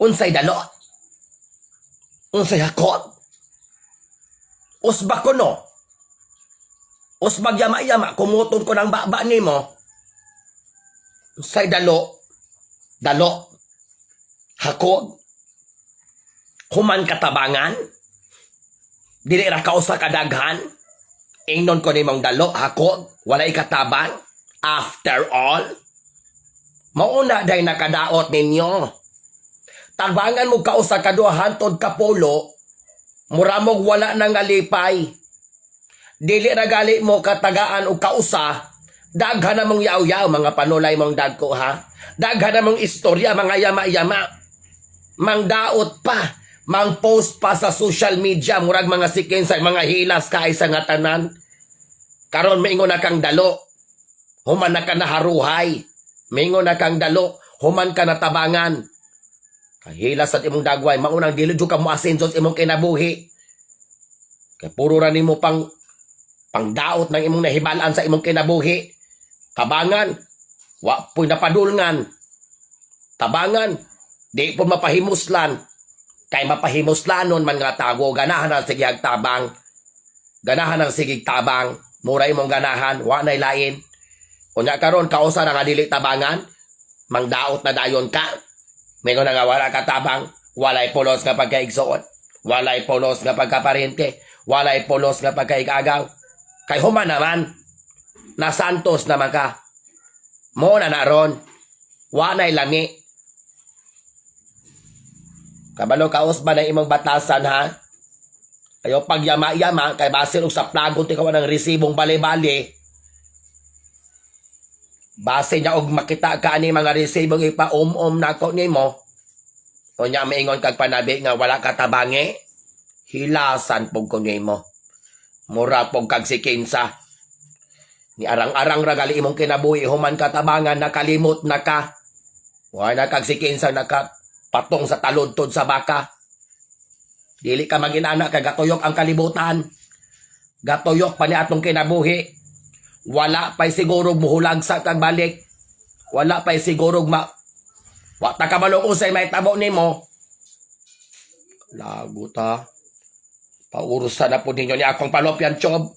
Unsay dalo? Unsay hakot? Usba ko no? Usbag yama-yama, kumuton ko ng baba nimo. Unsay dalo? Dalo? Hakog? Human katabangan? Dili ra ka usa ka daghan? Ingnon ko nimong dalo, hakog, walay katabang? After all? Mauna day nakadaot ninyo. Tabangan mo kausa kaduha hantod kapulo, muramog wala nang alipay. Dili ra gali mo katagaan og kausa, daghan na mong yaw-yaw, mga panulay mong dagko ha. Daghan na mong istorya, mga yama-yama. Mangdaot pa, mang post pa sa social media, murag mga sikinsa, mga hilas kay sa nga tanan. Karon maingon na kang dalo. Human na ka naharuhay. Maingon na kang dalo, human ka natabangan. Kahilas sa imong dagway, maunang dili jud ka moasenso sa imong kinabuhi. Kay puro ra nimo pang pangdaot ng imong nahibalan sa imong kinabuhi. Tabangan, wa po'y napadulngan. Tabangan, di po mapahimuslan. Kay mapahimuslanon man nga tawo, ganahan ang sige tabang. Ganahan ang sige tabang. Mura imong ganahan, wa na'y lain. Unya karon kausa na nga dili tabangan, mangdaot na dayon ka. Mingon na nga wala ka tabang, walay pulos nga pagkaigsoon, walay pulos nga pagkaparente, walay pulos nga pagkaigagaw. Kay human naman, na Santos naman ka. Mo na naron, wa na'y lami. Kabalo ka ba na imong batasan ha? Ayo pagyama-yama kay basin og sa plago ti ka ng resibong bali-bali. Base niya og makita ka ani mga resibong ipa-um-um nako nimo. Unya maingon kag panabi nga wala ka tabangi. Hilasan pug ko nimo. Mura pug kag sikinsa. Ni arang-arang ra gali imong kinabuhi, human katabangan nakalimot na ka. Wa na kag sikinsa naka patong sa taludtod sa baka. Dili ka maginana kay gatuyok ang kalibutan. Gatuyok pa ni atong kinabuhi. Wala pa'y siguro muhulag sa kag balik. Wala pa'y siguro ma wa ta kabalo unsay may tabo nimo. Lagot ha. Paurusan na po ninyo ni akong fallopian tube.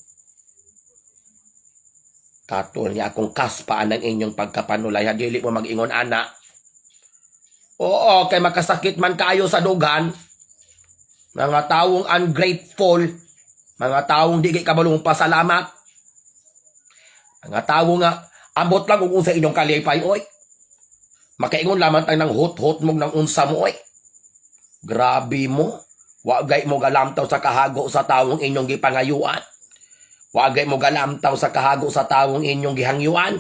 Katol niya akong kaspaan ng inyong pagkapanulay. Dili mo mag-ingon ana. Oo, kay makasakit man kayo sa dugan. Mga tawong ungrateful. Mga tawong di kay kabalong pasalamat. Mga tawo nga ambot lang kung unsa inyong kalipay oy. Makaingon lamang tayo ng hot-hot mo ng unsa mo oy. Grabe mo. Wa gay mo galamtaw sa kahago sa tawong inyong gipangayuan. Wa gay mo galamtaw sa kahago sa tawong inyong gihangyuan.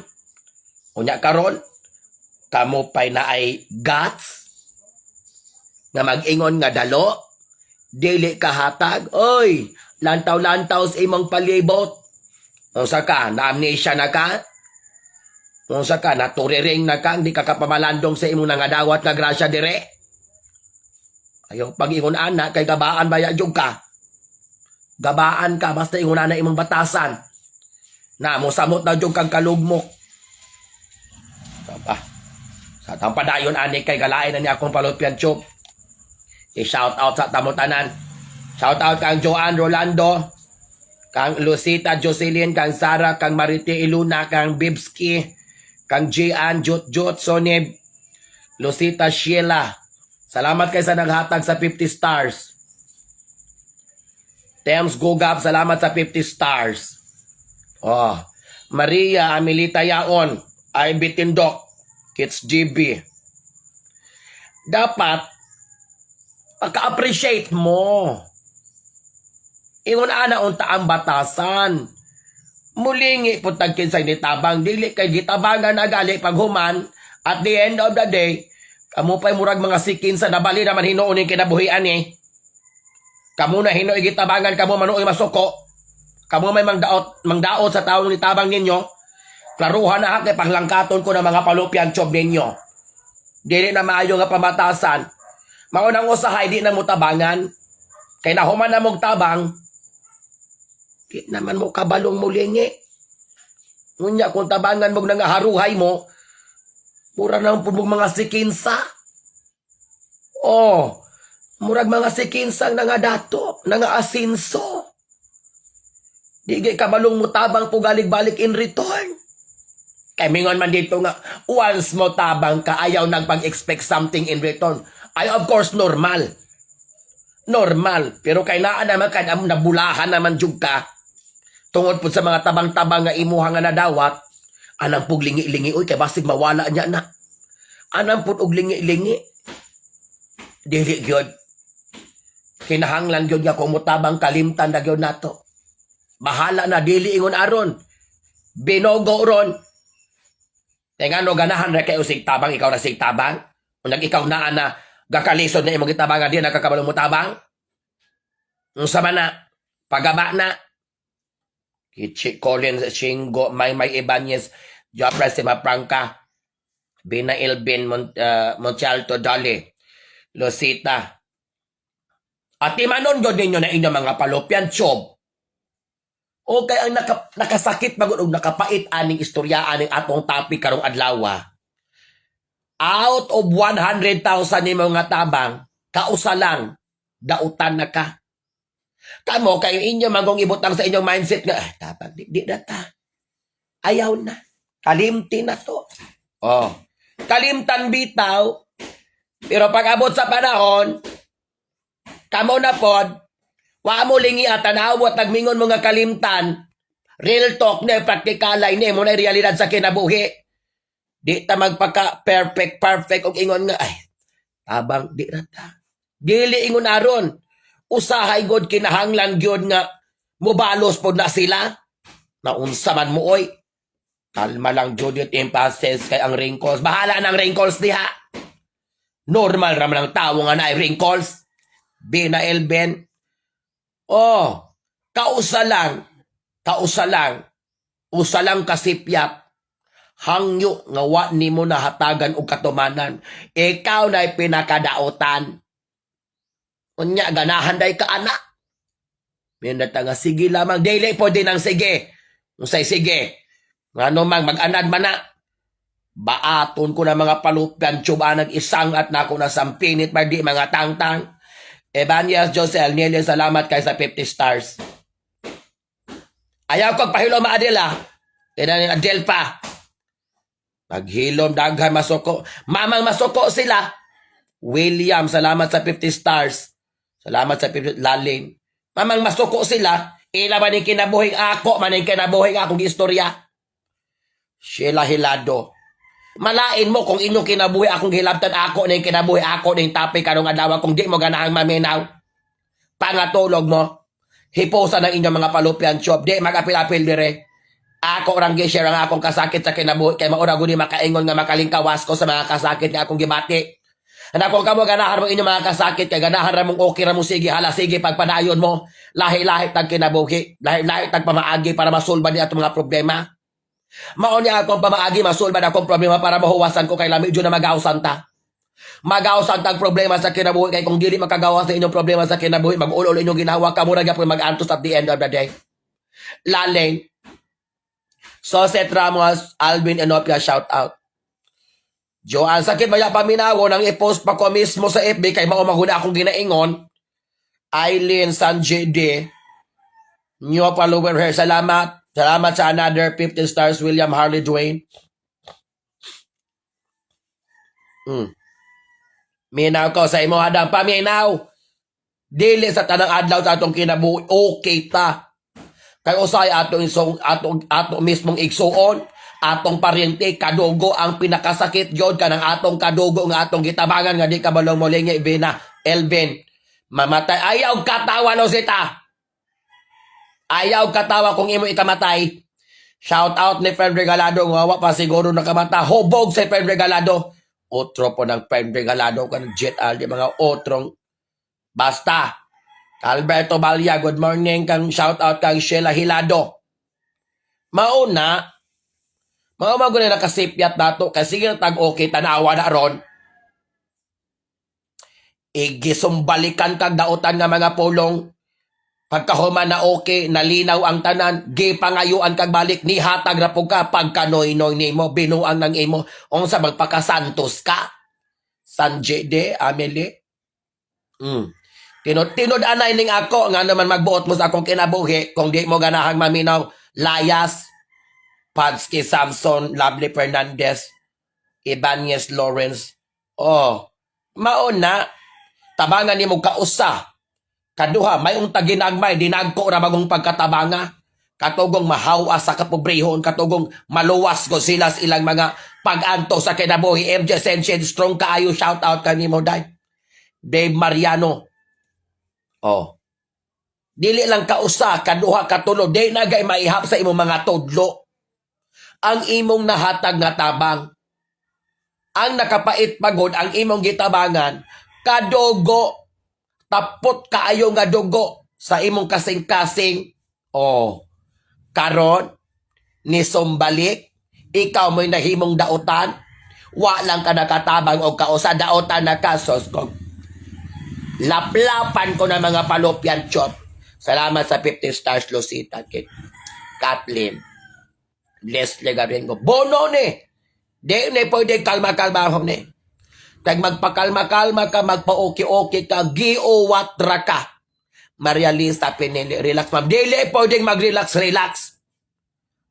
Unya karon, kamo pay na ay guts nga mag-ingon nga dalo, dili kahatag, oy, lantaw-lantaw sa imong palibot. Unsa ka, na-amnesia na ka? Unsa ka, naturiring na ka, hindi ka kapamalandong sa imong nangadawat nga grasya dire? Ayaw pag-ingon ana, kay gabaan baya jud ka. Gabaan ka, basta ingon ana imong batasan. Na, mosamot na jud kang kalugmok. Saba. Sa tampadayon ani kay galain na ni akong fallopian tube. I-shout out sa tamutanan. Shout out kang Joanne Rolando, kang Lucita Jocelyn, kang Sara, kang Marite Iluna, kang Bibski, kang Gian Jut Jut Sonib, Lucita Sheila. Salamat kay sa naghatag sa 50 stars. Tems Gugap, salamat sa 50 stars. Oh, Maria Amelita Yaon, Ivy Tindok, Kits GB. Dapat pagka-appreciate mo. Ingon ana unta ang batasan. Mulingi po tag kinsay ni tabang dili kay gitabangan na gali paghuman, at the end of the day kamo pa'y murag mga sikin sa nabali naman hinuon ning kinabuhian eh. Kamo na hinuoy gitabangan, kamo manuoy masuko. Kamo may mangdaot mangdaot sa tawong nitabang ninyo. Klaruhan na ha kay panglangkaton ko ng mga fallopian tube ninyo. Dili na maayo nga pamatasan. Mao nang usahay di na mo tabangan. Kay nahuman na mong tabang, di naman mo kabalong mulingi. Ngunya kung tabangan mo nga haruhay mo, mura na po mong mga sikinsa. Oh, murag mga sikinsang nangadato, nangaasinso. Di gay kabalong mutabang pugalig-balik in return. Kay mingon man dito nga, once mo tabang ka, ayaw nagpag-expect something in return. Ay, of course, normal. Normal. Pero kay naa naman ka, nabulahan naman jud ka. Tungod po sa mga tabang-tabang nga imuha nga nadawat, anang pug lingi-lingi, uy, kay basig mawala niya na. Anang pud og lingi-lingi. Dili gyud. Kinahanglan gyud nga kung mutabang, kalimtan na gyud nato. Bahala na, dili ingon aron. Binogo ron. Kaya nga no, ganahan ra kayo sig tabang, ikaw na sig tabang. Kung ikaw naa na gakalisod na imong gitabangan, di na kakabalo mo tabang. Unsa man na, pagaba na. Kichi Collins Chingo, May May Ibanez, Jopre Prangka, Bina Elvin Monchalto Dolly, Lucita. At imanon gud ninyo na inyong mga palupyan, chob. Okay, ang nakasakit magud og nakapait aning istorya, aning atong topic karong adlaw. Out of 100,000 ni mga tabang, kausa lang, dautan na ka. Kamo, kayo inyo magong ibutang sa inyong mindset nga, ah, tabang, di, di na ta. Ayaw na. Kalimti na to. Oh. Kalimtan bitaw. Pero pag abot sa panahon, kamo na pod, wa mo lingi at tanawat nagmingon mga kalimtan. Real talk na, praktikalay ni mo na realidad sa kinabuhi. Di ta magpaka perfect perfect og ingon nga ay tabang di ra ta. Dili ingon aron. Usahay god kinahanglan gyud nga mobalos pod na sila. Naunsa man mo oy. Kalma lang, Judith Impasses, kay ang wrinkles. Bahala ng wrinkles diha. Normal raman ang tawo nga naay wrinkles. Bina Elben. Oh, kausa lang. Kausa lang. Usa lang kasipyat. Hangyo nga wa nimo nahatagan og katumanan. Ikaw na'y pinakadautan. Unya, ganahan day ka, ana. Minata nga, sige lamang. Dili po din ang sige. Unsay sige? Ngano mang mag-anad man na. Baaton ko na mga palupyan, tsubanag isang at nako na sampinit, di mga tangtang. Evanias Josel, Nelly, salamat kay sa 50 stars. Ayaw kong pahilom, Adela. Tinan ni Adel pa. Paghilom, daghan masuko. Mamang masuko sila. William, salamat sa 50 stars. Salamat sa 50, Lalin. Mamang masuko sila. Ila man yung kinabuhing ako, man yung kinabuhing akong istorya. Sheila Hilado. Malain mo kung inyong kinabuhi akong gilabtan, ako na yung kinabuhi ako na yung topic karong adlaw, kung di mo ganahang maminaw. Pangatulog mo. Hiposa ng inyong mga palupyan chop. Di magapil-apil dire. Ako orang gi-share ang akong kasakit sa kinabuhi kay maura guni makaingon nga makalingkawas ko sa mga kasakit nga akong gibati. Anak kung kamo ganahan mo inyong mga kasakit kay ganahan ra mong okay ra mo, sige hala, sige, pagpadayon mo. Lahi-lahi tag kinabuhi, lahi-lahi tag pamaagi para masulban ni atong mga problema. Mao ni akong pamaagi masulban akong problema para mahuwasan ko kay lami jud na magawsan ta. Magawasan tag problema sa kinabuhi kay kung dili makagawas sa inyong problema sa kinabuhi, mag-ulol inyong ginawa, kamo ra gyapon mag-antos at the end of the day. Laleng Soset Ramos, Alvin Enopia, shout out. Joanne, sakit ba ya paminawo nang i-post pa ko mismo sa FB kay mao maguna akong ginaingon. Eileen San JD. New follower here. Salamat. Salamat sa another 15 stars, William Harley Dwayne. Minaw ko sa imo hadang paminaw. Dili sa tanang adlaw sa atong kinabuhi okay ta. Kay usay ato isong ato ato mismong igsuon, atong paryente, kadugo, ang pinakasakit gyud kanang atong kadugo nga atong gitabangan nga di kabalong molingi, Bina Elvin. Mamatay, ayaw katawa no sita. Ayaw katawa kung imo ikamatay. Shout out ni Friend Regalado nga wa pa siguro nakamata. Hubog si Friend Regalado. Otro po ng Friend Regalado kan Jet Aldi mga otrong basta. Alberto Balya, good morning kang shout out kang Sheila Hilado. Mauna, mga mago na nakasipyat nato kasi sige tag okay tanawa na ron. Igisumbalikan kag dautan nga mga pulong. Pagkahuman na okay, nalinaw ang tanan, gipangayuan kag balik, nihatag ra pug ka pagkanoy-noy nimo, binuang ng imo, unsa magpakasantos ka. Sanjay de, Amelie. Tinod anay ning ako nga naman magbuot mo sa akong kinabuhi kung di mo ganahang maminaw. Layas, Padsky Samson, Lovely Fernandez, Ibanez Lawrence. Oh, maon na tabangan nimo kausa. Kaduha, may unta ginagmay, dinagko ra bagong pagkatabanga. Katugong mahawa sa kapobrehon, katugong maluwas ko sila sa ilang mga pag-anto sa kinabuhi. MJ Senshin, strong kaayo, shout out kanimo day. Dave Mariano. Oh. Dili lang kausa, kaduha, katulo, di na gay maihap sa imong mga tudlo. Ang imong nahatag nga tabang. Ang nakapait pagod, ang imong gitabangan, kadugo, tapot kaayo nga dugo sa imong kasing-kasing. Oh. Karon, ni sumbalik, ikaw mo'y nahimong dautan, wa lang ka nakatabang og kausa, dautan na ka, sos ko. Laplapan ko na mga palopyan, chop. Salamat sa 50 stars, Lucita, Kit. Kathleen. Leslie Gabriel. Bono ni! Di ni pwede kalma-kalma ni. Kag magpakalma-kalma ka, magpa-okay-okay ka, giuwat ra ka. Maria Lisa Pinili, relax, ma'am. Dili pwedeng mag-relax, relax.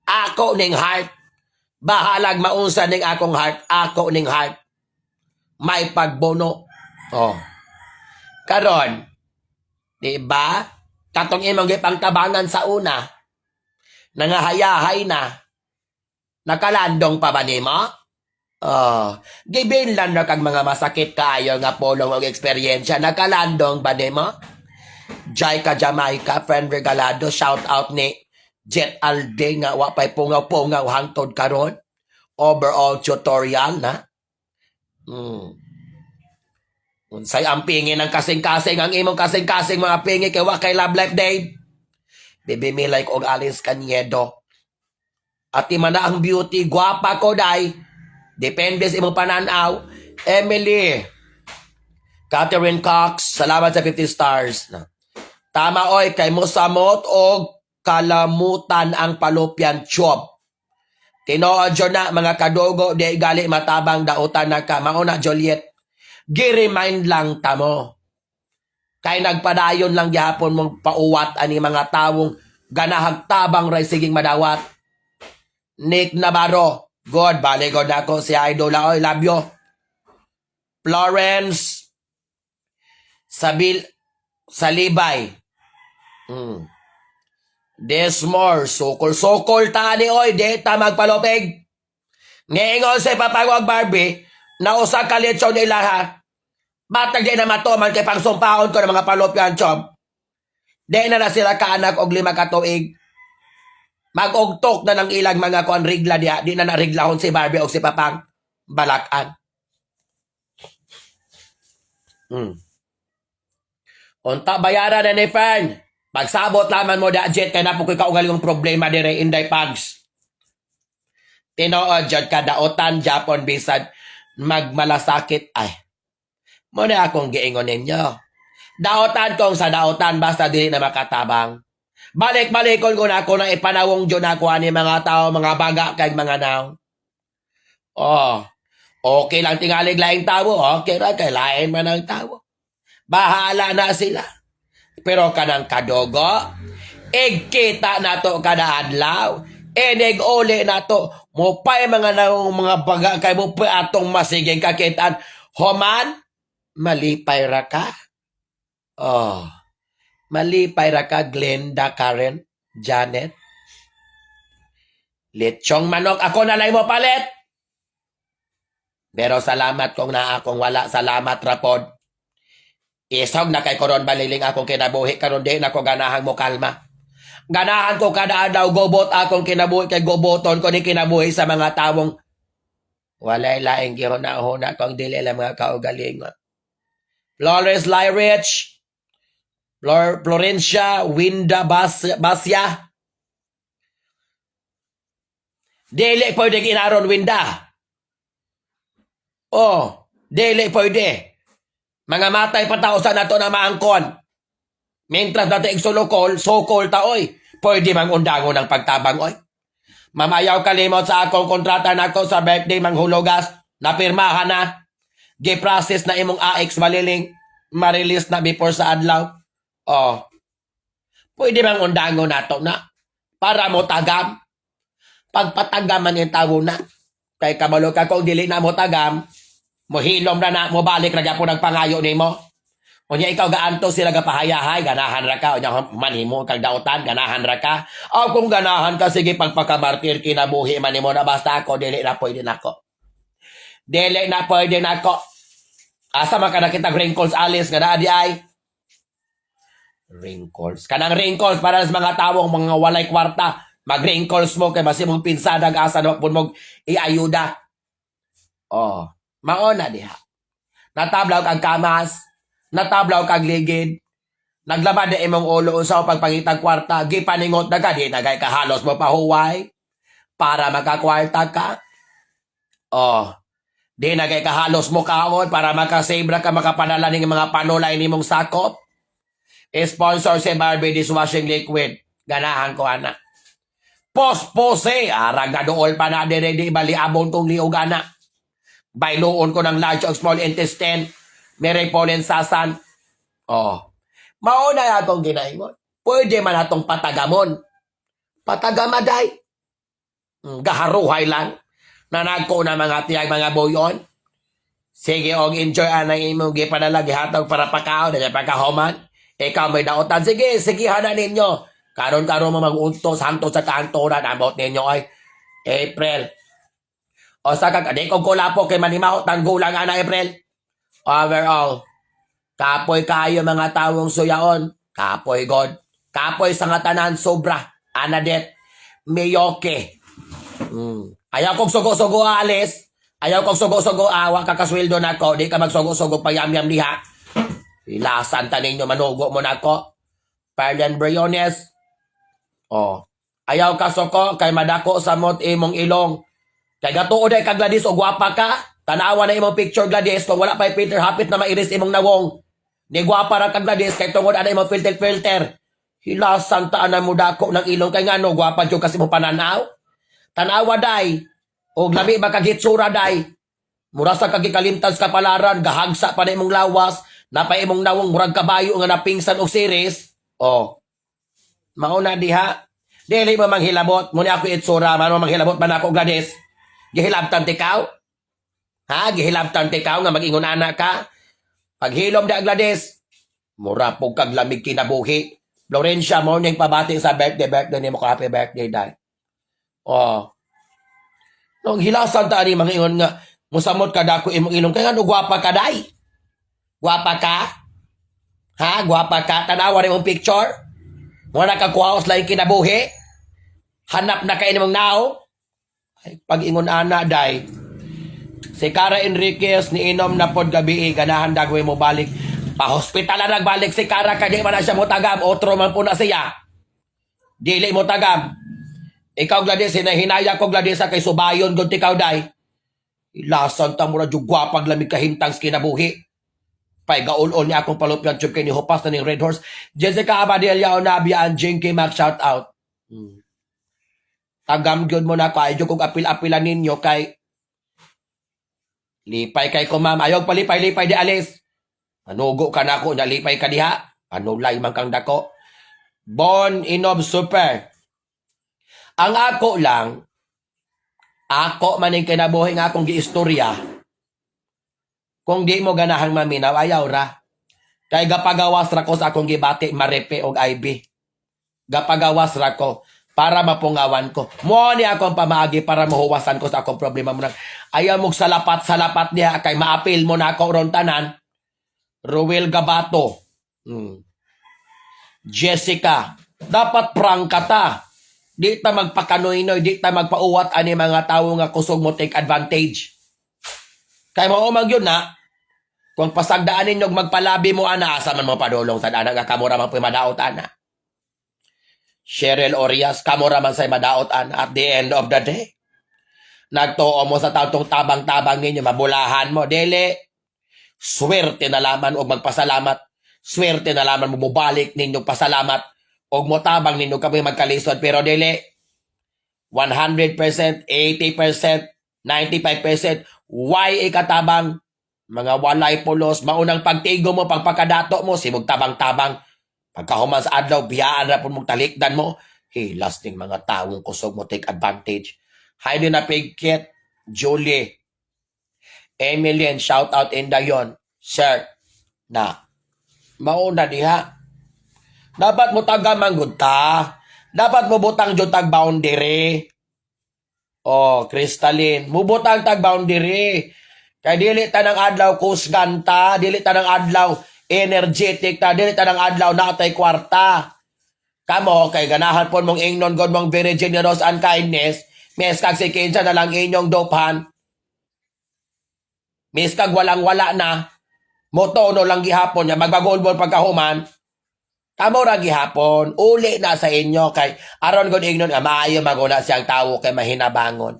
Ako ning heart. Bahalag maunsa ning akong heart. Ako ning heart. May pagbono. Oh. Karon, di ba? Katong imong gipangtabangan sa una, nangahayahay na, nakalandong pa ba nimo? Oh, gibinlan na kag mga masakit kaayo nga pulong og eksperyensya. Nakalandong ba nimo? Jaika Jamaica, friend regalado, shout out ni Jet Alde nga wa pay pungaw-pungaw hangtod karon. Overall tutorial na. Unsay ang pingi ng kasing-kasing, ang imong kasing-kasing mga pingi kay wa kay love life, Dave. Bibi Milay og Alice Caniedo. Ati man na ang beauty, gwapa ko day. Depende sa imong pananaw. Emily. Catherine Cox, salamat sa 50 stars. Tama oy, kay mo samot og kalamutan ang palupyan chop. Tinuod jud na mga kadugo, di gali matabang, dautan na ka. Mauna Juliet. Gi-remind lang tamo. Kay nagpadayon lang gihapon mong pauwat ani mga tawong ganahag tabang ray siging madawat. Nick Navarro. God, bali ko na ako si Idol, oy, love you. Florence Sabil Salibay. Desmore, sukol-sukol ta ni oy, di ta magpalupig. Niingon sa papagwag Barbie, na usa ka lechon nila ha. Batag di na matuman kay pangsumpaon ko ng mga palopyan chob. Di na na sila kaanak og 5 ka tuig. Mag-ugtok na ng ilang mga kuan rigla diha, di na nariglahon si Barbie og si Papang Balakan. Unta bayaran na ni Fern. Pagsabot laman mo da jet kay napo ko'y kaugalingong problema dire Inday Pags. Tinuod jud ka daotan Japon bisan magmalasakit ay. Mo na akong giingon ninyo. Daotan kong sa daotan basta dili na makatabang. Balik-balikon ko na ako na ipanawong dyan ako ani mga tao, mga baga kay mga naw. Oh, okay lang tingalig laing tao. Okay ra kay lain man ang tao. Bahala na sila. Pero kanang kadogo, igkita nato kada adlaw. Inig uli nato. Mupay mga naong mga baga kay mupay atong masiging kakitaan. Human, malipay ra ka. Oh, malipay ra ka, Glenda Karen, Janet. Lechong manok, ako na lang mo palit. Pero salamat kung naa akong wala, salamat rapod. Isog na kay koron baliling akong kinabuhi karon, di na ko ganahang mo kalma. Ganahan ko kada adlaw gobot akong kinabuhi kay goboton ko ni kinabuhi sa mga tawong walay laing gihuna-huna kung dili lang mga kaugalingon. Flores Lyrich, Florencia, Winda Basya. Dili pwede ginaron Winda. Oh, dili pwede. Mga matay pa tao sa nato na maangkon. Mientras dati igsulokol, sokol ta oy. Pwede mang undangon ng pagtabang oy. Mamayaw kalimot sa akong kontrata nako sa birthday manghulugas. Napirmahan na. Gi-process na imong AX maliling. Ma-release na before sa adlaw. Oh. Pwede bang undangon nato na? Para mo tagam. Pagpatagaman yung tawo na. Kay kabalo ka kung dili na mo tagam, mohilom na na, mo balik ra gyapon nagpangayo nimo. Unya ikaw gaanto sila gapahayahay, ganahan ra ka, unya manhimo kag dautan, ganahan ra ka. O kung ganahan ka, sige, pagpakamartir kinabuhi man nimo na, basta ako dili na pwede nako. Dili na pwede nako. Asa man ka nakita wrinkles, Alice, nga naa di ay? Wrinkles. Kanang wrinkles para sa mga tawong mga walay kwarta. Mag-wrinkles mo kay basi mong pinsadag asa na pud mo iayuda. Oh, maona diha. Natablaw kag kamas, natablaw kag ligid. Naglabad na imong ulo unsa pagpangitag kwarta, gipaningot na ka, di na kay kahalos mo pahuway para makakwarta ka. Oh, di na kay kahalos mo kaon para makasave ra ka, makapanala ning mga panulay nimong sakop. Sponsor si Barbie dishwashing liquid. Ganahan ko ana. Pospose, arang naduol pa na dire, di bali abon kong liog ana. Bayloon ko ng large o small intestine. Mary Pauline Sasan. Oh. Mao na akong ginaingon. Pwede man atong patagamon. Patagamaday. Gaharuhay lang. Nanagko na mga tiyag, mga buyon. Sige og enjoy anang imong gipadala, gihatag para pakaon dahil pagkahuman. Ikaw may daotan. Sige, sige hana ninyo. Karon-karon mo mag-untos hangtod sa kantoran amot ninyo ay April. O sa kag di ko kulapo kay manimaho tanggulang ana April. Overall, kapoy kayo mga tawong suyaon. Kapoy God. Kapoy sa nga tanan sobra. Anadet. Miyoke. Ayaw kong sugo-sugo, alis. Ayaw kong sugo-sugo, awa kakasweldo na ko. Di ka magsugo-sugo payam-yam diha. Ilasan ta ninyo, manugo mo na ko. Perlian Briones. Oh. Ayaw ka soko kay madako sa mot imong ilong. Kay gatuo day ka, Gladys, og gwapa ka. Tanawa na imong picture, Gladys, kung wala pa filter, hapit na mairis imong nawong. Ni gwapa ra ka, Gladys, kay tungod ana imong filter filter. Hilasan ta ana mo dako ng ilong kay ngano gwapa jud kasi mo pananaw. Tanawa day. Og lami ba kag hitsura day. Mura sa kagikalimtan sa kapalaran, gahagsa pa na imong lawas, napa imong nawong murag kabayo nga napingsan og series. Oh. Mao na diha. Dili mo manghilabot, mo ni ako itsura, man mo manghilabot man ako, Gladys. Gihilabtan tikaw? Ha? Gihilabtan tikaw nga mag-ingon ana ka? Paghilom da, Gladys. Mura po kag lamig kinabuhi. Florencia, morning, pabati sa birthday, birthday nimo ko, happy birthday dai. Oh. Nung hilasan ta ani mga ingon nga musamot ka dako imong ilong kay ngano gwapa ka day? Gwapa ka? Ha? Gwapa ka? Tanawa rin imong picture? Wala ka kuhaos laing kinabuhi? Hanap na kay imong nao? Ay, pag ingon ana day. Si Cara Enriquez niinom na pod gabi, ganahan dagway mo balik. Pa-hospital na nagbalik si Cara kay di man na siya mo tagam, otro man po na siya. Dili mo tagam. Ikaw, Gladys, hinahinaya ko, Gladys, kay subayon gud ikaw day. Ilasan ta mo ra jud gwapag lamig kahimtang sa kinabuhi. Pay gaul-ul niya akong palupyan tube kay ni hupas na ning Red Horse. Jessica Abadilla Onabia and Jinky Mac, shout out. Tagam gyud mo na ko ay kung apil-apilan ninyo kay lipay kay ko, ma'am. Ayaw palipay-lipay di alis. Manugo ka na ako, nalipay ka diha. Anulay man kang dako. Bon Inob Super. Ang ako lang, ako man ang kinabuhi nga akong giistorya. Kung di mo ganahang maminaw, ayaw ra. Kay gapagawas ra ko sa akong gibati, Marepe og IB. Gapagawas ra ko para mapungawan ko. Mo ni akong pamaagi para mahuwasan ko sa akong problema mo. Ayaw mo salapat-salapat niya kay maapil mo na ako ron tanan. Ruel Gabato. Jessica, dapat prangka ta. Di ta magpakanoy-noy, di ta magpauwat ani mga tawo nga kusog mo take advantage. Kay mao man gyud na kung pasagdaan ninyo magpalabi mo ana, asa man mo padulong sad ana nga kamura man puy madaot ana. Cheryl Orias, kamura man say madaot ana at the end of the day. Nagtuo mo sa taong tabang-tabang ninyo, mabulahan mo. Dili, swerte na laman og magpasalamat. Swerte na laman mo mobalik ninyo pasalamat og motabang ninyo kami magkalisod, pero dili 100%, 80%, 95% why ikatabang. Mga walay pulos, maunang pagtigo mo, pagpakadato mo, simog tabang-tabang. Pagkahuman sa adlaw, biyaan ra pud mong talikdan mo. Hilas ning mga tawong kusog mo take advantage. Heidi na Pigkit, Julie, Emilian, shout out in dayon. Sir, na, mauna diha. Dapat mo taga manggod ta. Dapat mo butang jud tag boundary. Oh, Crystalline, mubutang tag boundary. Kay dili ta ng adlaw kusgan ta, dili ta ng adlaw energetic ta, dili ta ng adlaw naatay kwarta. Kamo kay ganahan pon mong ingnon god mong very generous and kindness, mes kag si kinsa na lang inyong dophan. Mes kag walang wala na, motono lang gihapon nya magbagolbol pagkahuman. Kamo ra gihapon, uli na sa inyo kay aron gud ingnon nga maayo maguna siyang tawo kay mahinabangon.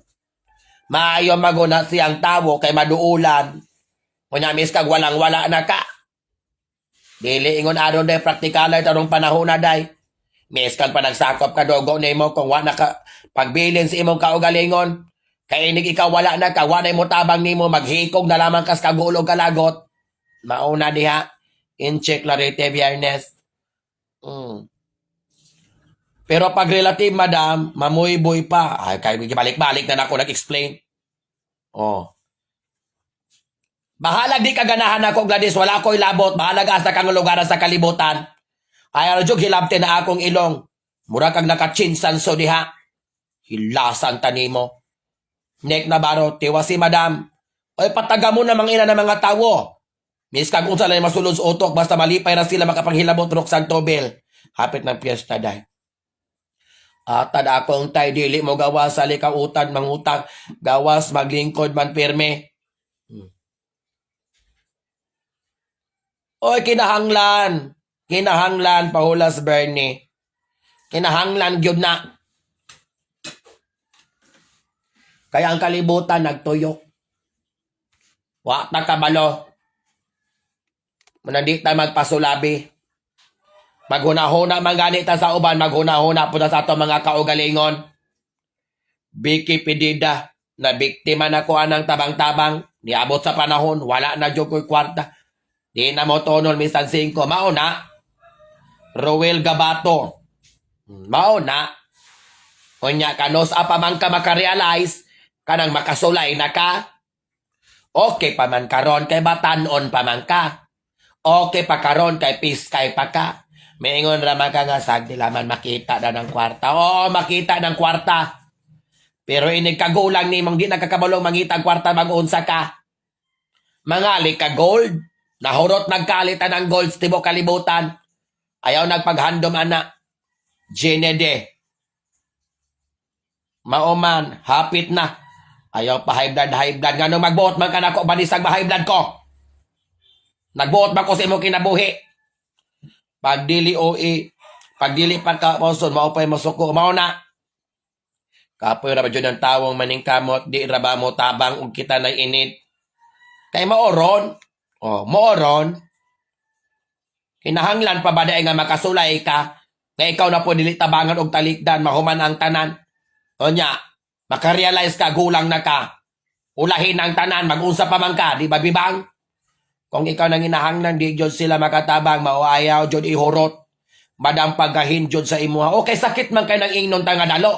Maayo maguna siyang tawo kay maduulan. Unya mis kag walang wala na ka. Dili ingon aron day praktikal ay tarong panahon na day. Mis kag panagsakop ka dogo nimo kung wa na ka pagbilin sa imong kaugalingon. Kay inig ikaw wala na ka, wa na mo tabang nimo, maghikog na lamang kas kagulog kalagot. Mauna diha. Incheck Clarete Biyernes. Pero pag relative, madam, mamuyboy pa. Ay, kay balik-balik na nako nag-explain. Oh. Bahalag di ka ganahan ako, Gladys. Wala ko'y labot. Bahalag asa kang lugar sa kalibutan. Ay, ano jud, hilabte na akong ilong. Mura kag nakachinsanso diha. Hilasan tanimo. Nek na baro, tiwa si madam. Oy, pataga mo na mga ina ng mga tawo. Mis kag unsa lang masulod sa utok, basta malipay ra sila makapanghilabot. Roxanne Tobel. Hapit ng piyesta day. Atad akong tay dili mo gawas sa likaw utad mangutang, gawas maglingkod man pirme. Oy, kinahanglan. Kinahanglan pahulas Bernie. Kinahanglan gyud na. Kaya ang kalibutan nagtuyok. Wa ta kabalo. Munang di ta magpasulabi. Maghuna-huna man gani ta sa uban, maghuna-huna po ta sa ato mga kaugalingon. Vicky Pedida, na biktima na ko anang tabang-tabang, niabot sa panahon, wala na jud ko'y kwarta. Di na mo tonol misan 5, mao na. Roel Gabato, mao na. Unya kanos apa man ka makarealize, kanang makasulay na ka. Okay pa man karon kay batanon pa man ka. Okay pa karon kay piskay pa ka. Maingon ra man ka nga sagdi laman makita na ng kwarta. Oo, makita ng kwarta. Pero inig kagulang nimong di nagkakabalong mangita ang kwarta, mag-unsa ka. Mangali ka gold. Nahurot nagkalitan ng gold sa tibuok kalibutan. Ayaw nagpaghandom ana. Genede. Mauman, hapit na. Ayaw pa high blood, high blood. Ngano magbuot man ka nako, banisag ba high blood ko? Nagbuot ba ko sa imong kinabuhi? Pag dili OE, pag dili pa ka poson, mao pa'y masuko, mao na. Kapoy ra ba jud ang tawong maningkamot, di ra ba mo tabang og kita na init. Kay maoron. Oh, maoron. Kinahanglan pa ba dai nga makasulay ka nga ikaw na po dili tabangan og talikdan mahuman ang tanan. Onya, makarealize ka gulang na ka. Ulahin ang tanan, mag-unsa pa man ka, di ba bibang? Kung ikaw nang hinahanglan, di jud sila makatabang, mao ayaw jud ihurot. Madam paggahin jud sa imuha. Okay, sakit man kay nang ingnon ta nga dalo.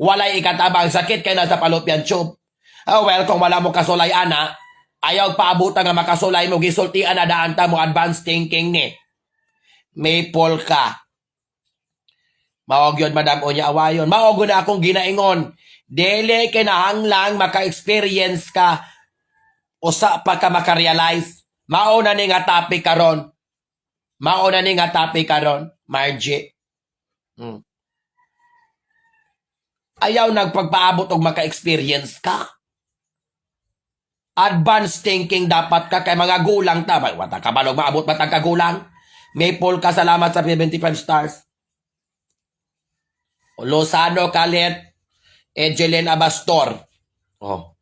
Walay ikatabang, sakit kay nasa fallopian tube. Oh, well, kung wala mo kasulay ana, ayaw paabutan nga makasulay mo, gisultian na daan ta mo, advanced thinking ni. Maple ka. Maog yun, madam, unya awayon. Maog na akong ginaingon. Dili kinahanglang maka-experience ka usa pa ka makarealize. Mao na ni nga topic karon. Mao na ni nga topic karon, Margie. Ayaw nagpagpaabot og maka-experience ka. Advanced thinking dapat ka kay mga gulang ta. Wata ka balog maabot matang kagulang. Maple ka, salamat sa 75 stars. Lozano Kalit, Ejeline Abastor. Oh.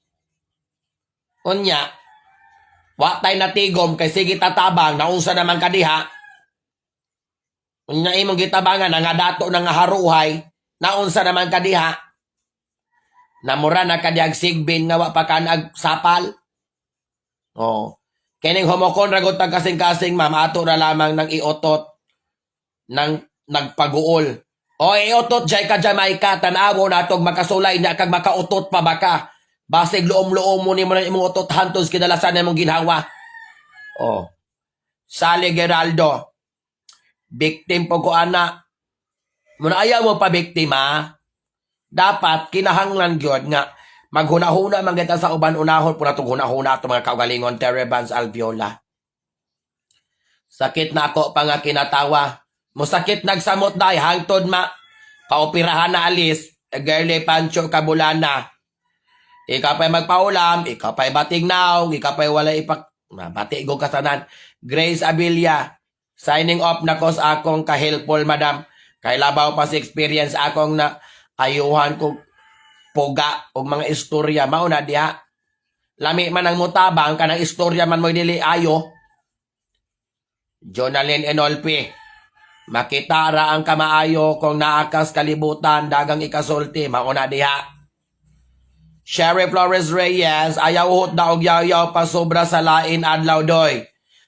Unya, wa tay natigom kay sige tatabang naunsa naman ka diha. Unya imong gitabangan nga dato na nga haruhay, naunsa naman ka diha. Namura na ka dihag sigbin nga wa pa ka nag sapal. Oh. Kining humokon ra gud tag kasing-kasing, ma'am, ato ra lamang nang iotot ng nagpaguol. O iotot jay ka Jamaica, tan-awo natog makasulay na kag makautot pa baka. Basig luom-luom mo nimo na imong utot hantos kidalasan imong ginhawa. Oh. Sally Geraldo. Victim po ko ana. Muna ayaw mo pa biktima. Dapat kinahanglan gyud nga maghuna-huna man kita sa uban, unahon po natong huna-huna ato mga kaugalingon. Terry Vance Alviola. Sakit na ako pa nga kinatawa. Musakit nagsamot day hangtod ma paoperahan na alis. Girly Pancho Kabulana. Ikaw pa'y magpaulam, ikaw pa'y bating naong, ikaw pa'y wala ipak... Mabati ko kasanan. Grace Abilia, signing off na ko sa akong ka-helpful, madam. Kay labaw pa sa experience akong na ayuhan ko puga og mga istorya. Mao na diha. Lami man ang mutabang kanang istorya man mo dili ayo. Jonalyn Enolpi. Makita ra ang kamaayo kung naakas kalibutan, dagang ikasulti, mao na diha. Sherry Flores Reyes, ayaw uhot na og yaw-yaw pa sobra sa lain adlaw doy.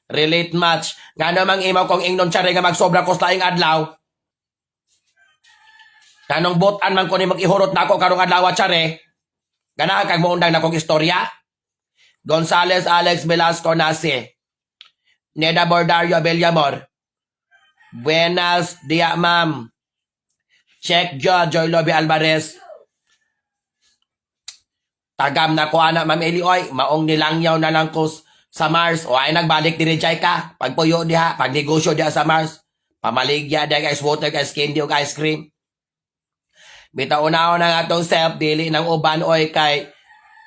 Relate much. Nga namang imaw kong ingnon tsare nga magsobra ko sa laing adlaw. Kanong butan man ko ni mag-ihurot na ako karong adlaw, tsare. Ganahan kag moundang na kong istorya. Gonzales Alex Velasco Nasi. Neda Bordario Bellamor. Buenas dia, ma'am. Check Jo Joy Lobby Alvarez. Tagam na ko ana, Ma'am Eli oy, maong nilangyaw na lang ko sa Mars o ay nagbalik diri jay ka. Pagpuyo diha, pagnegosyo diha sa Mars. Pamaligya diha ice water, ice candy ug ice cream. Bitaw una na atong self dili ng uban oy, kay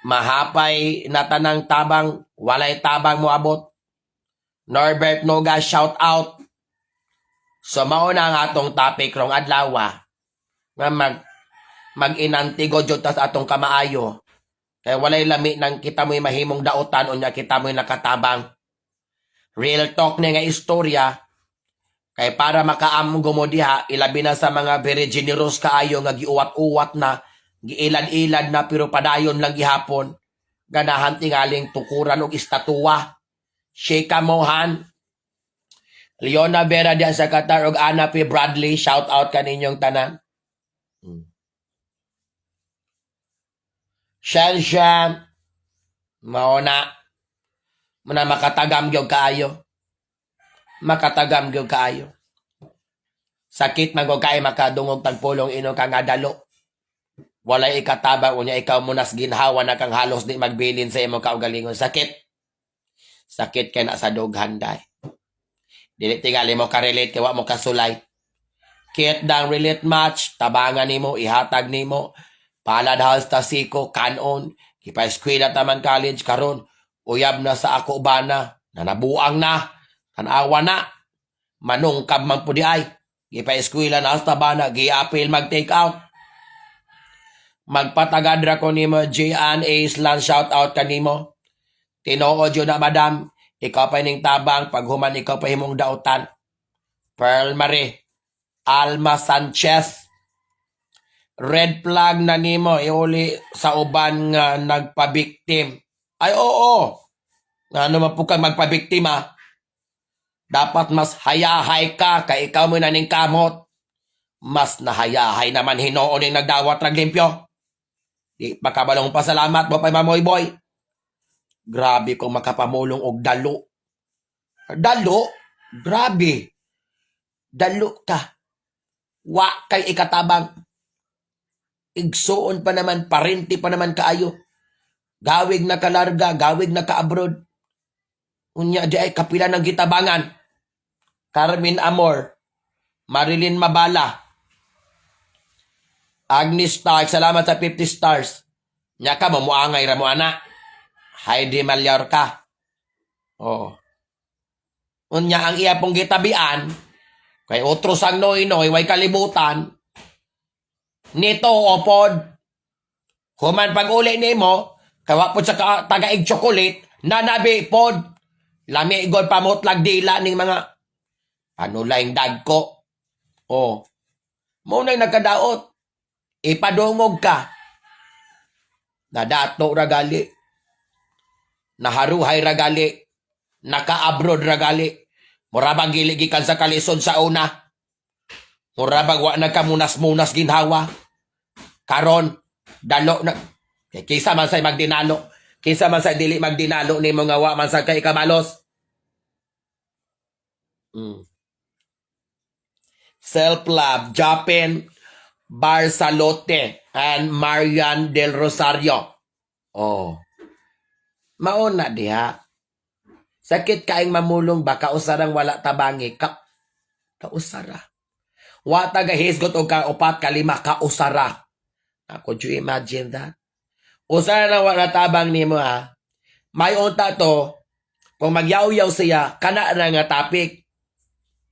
mahapay na tanang tabang, walay tabang moabot. Norbert Noga, shout out. So mao na ang atong topic rong adlaw nga mag-inantigo jud tas atong kamaayo. Kay walay lami nang kita mo'y mahimong dautan unya kita mo'y nakatabang. Real talk ni nga istorya kay para makaamgo mo diha, ilabi na sa mga very generous kaayo nga giuwat-uwat na, giilad-ilad na, pero padayon lang gihapon. Ganahan tingaling tukuran og istatua. Sheikha Mohan, Leona Vera diya sa Qatar ug Ana P. Bradley, shout out kaninyong tanan. Shan Shan, mao na. Muna makatagam gyud kaayo. Makatagam gyud kaayo. Sakit man kay makadungog tagpulong ino ka nga dalo. Walay ikatabang unya ikaw munas ginhawa na kang halos di magbilin sa imong kaugalingon. Sakit. Sakit kay na sa dughan day. Dili tingali mo ka-relate kay wa mo kasulay. Kit dang relate match, tabangan nimo, ihatag nimo. Palad house ta siko, kanon, kipa-eskwela taman college karon. Uyab na sa ako bana, na nabuang na, tanawa na. Manungkab man pud ay. Gipa-eskwela na sa bana, giapil mag take out. Magpatagad ra ko nimo, Jan Aislan, shout out kanimo. Tinuod yun na, madam, ikaw pa ning tabang, paghuman ikaw pa himong dautan. Pearl Marie, Alma Sanchez, red flag na nimo iuli sa uban nga nagpabiktim. Ay oo. Nga ano man po kang magpabiktima. Dapat mas hayahay ka kay ikaw mo na ning kamot. Mas nahayahay naman hinuon ning nagdawat rag limpyo. Di pa kabalong pasalamat mo pa, mamoy boy. Grabe kung makapamulong og dalo. Dalo? Grabe. Dalo ka. Wa kay ikatabang. Igsuon pa naman, parente pa naman kaayo. Gawig na kalarga, gawig na ka-abroad. Unya di ay kapila ng gitabangan. Carmen Amor, Marilyn Mabala, Agnes Stark, salamat sa 50 stars. Nya ka, mamuangay ra mo ana. Heidi Mallorca. Oh. Unya ang iya pong gitabian, kay otro sang noy-noy, way kalibutan. Nito opod. Human pag uli nimo, kawa po sa tagaig chocolate, nanabi pod. Lami god pamutlag dila ning mga panulaing dagko. Oh. Mo na'y nagkadaot. Ipadungog ka. Nadato ra gali. Naharuhay ra gali. Naka-abroad ra gali. Mura bang dili gikan sa kalisod sa una. Mura bag wa nagkamunas-munas ginhawa. Karon dalo na kay kisa man say magdinalo. Kinsa man sa dili magdinalo nimo nga wa man sa kay kabalos. Self-love, Japin Barsalote and Marian del Rosario. Oh. Mauna diha. Sakit kaing mamulong ba kausarang wala tabangi ka kausara. Wa ta gahisgot og ka upat kalima kausara. Could you imagine that? Usara na wala tabang nimo ha. May unta to kung magyaw-yaw siya kana na nga topic.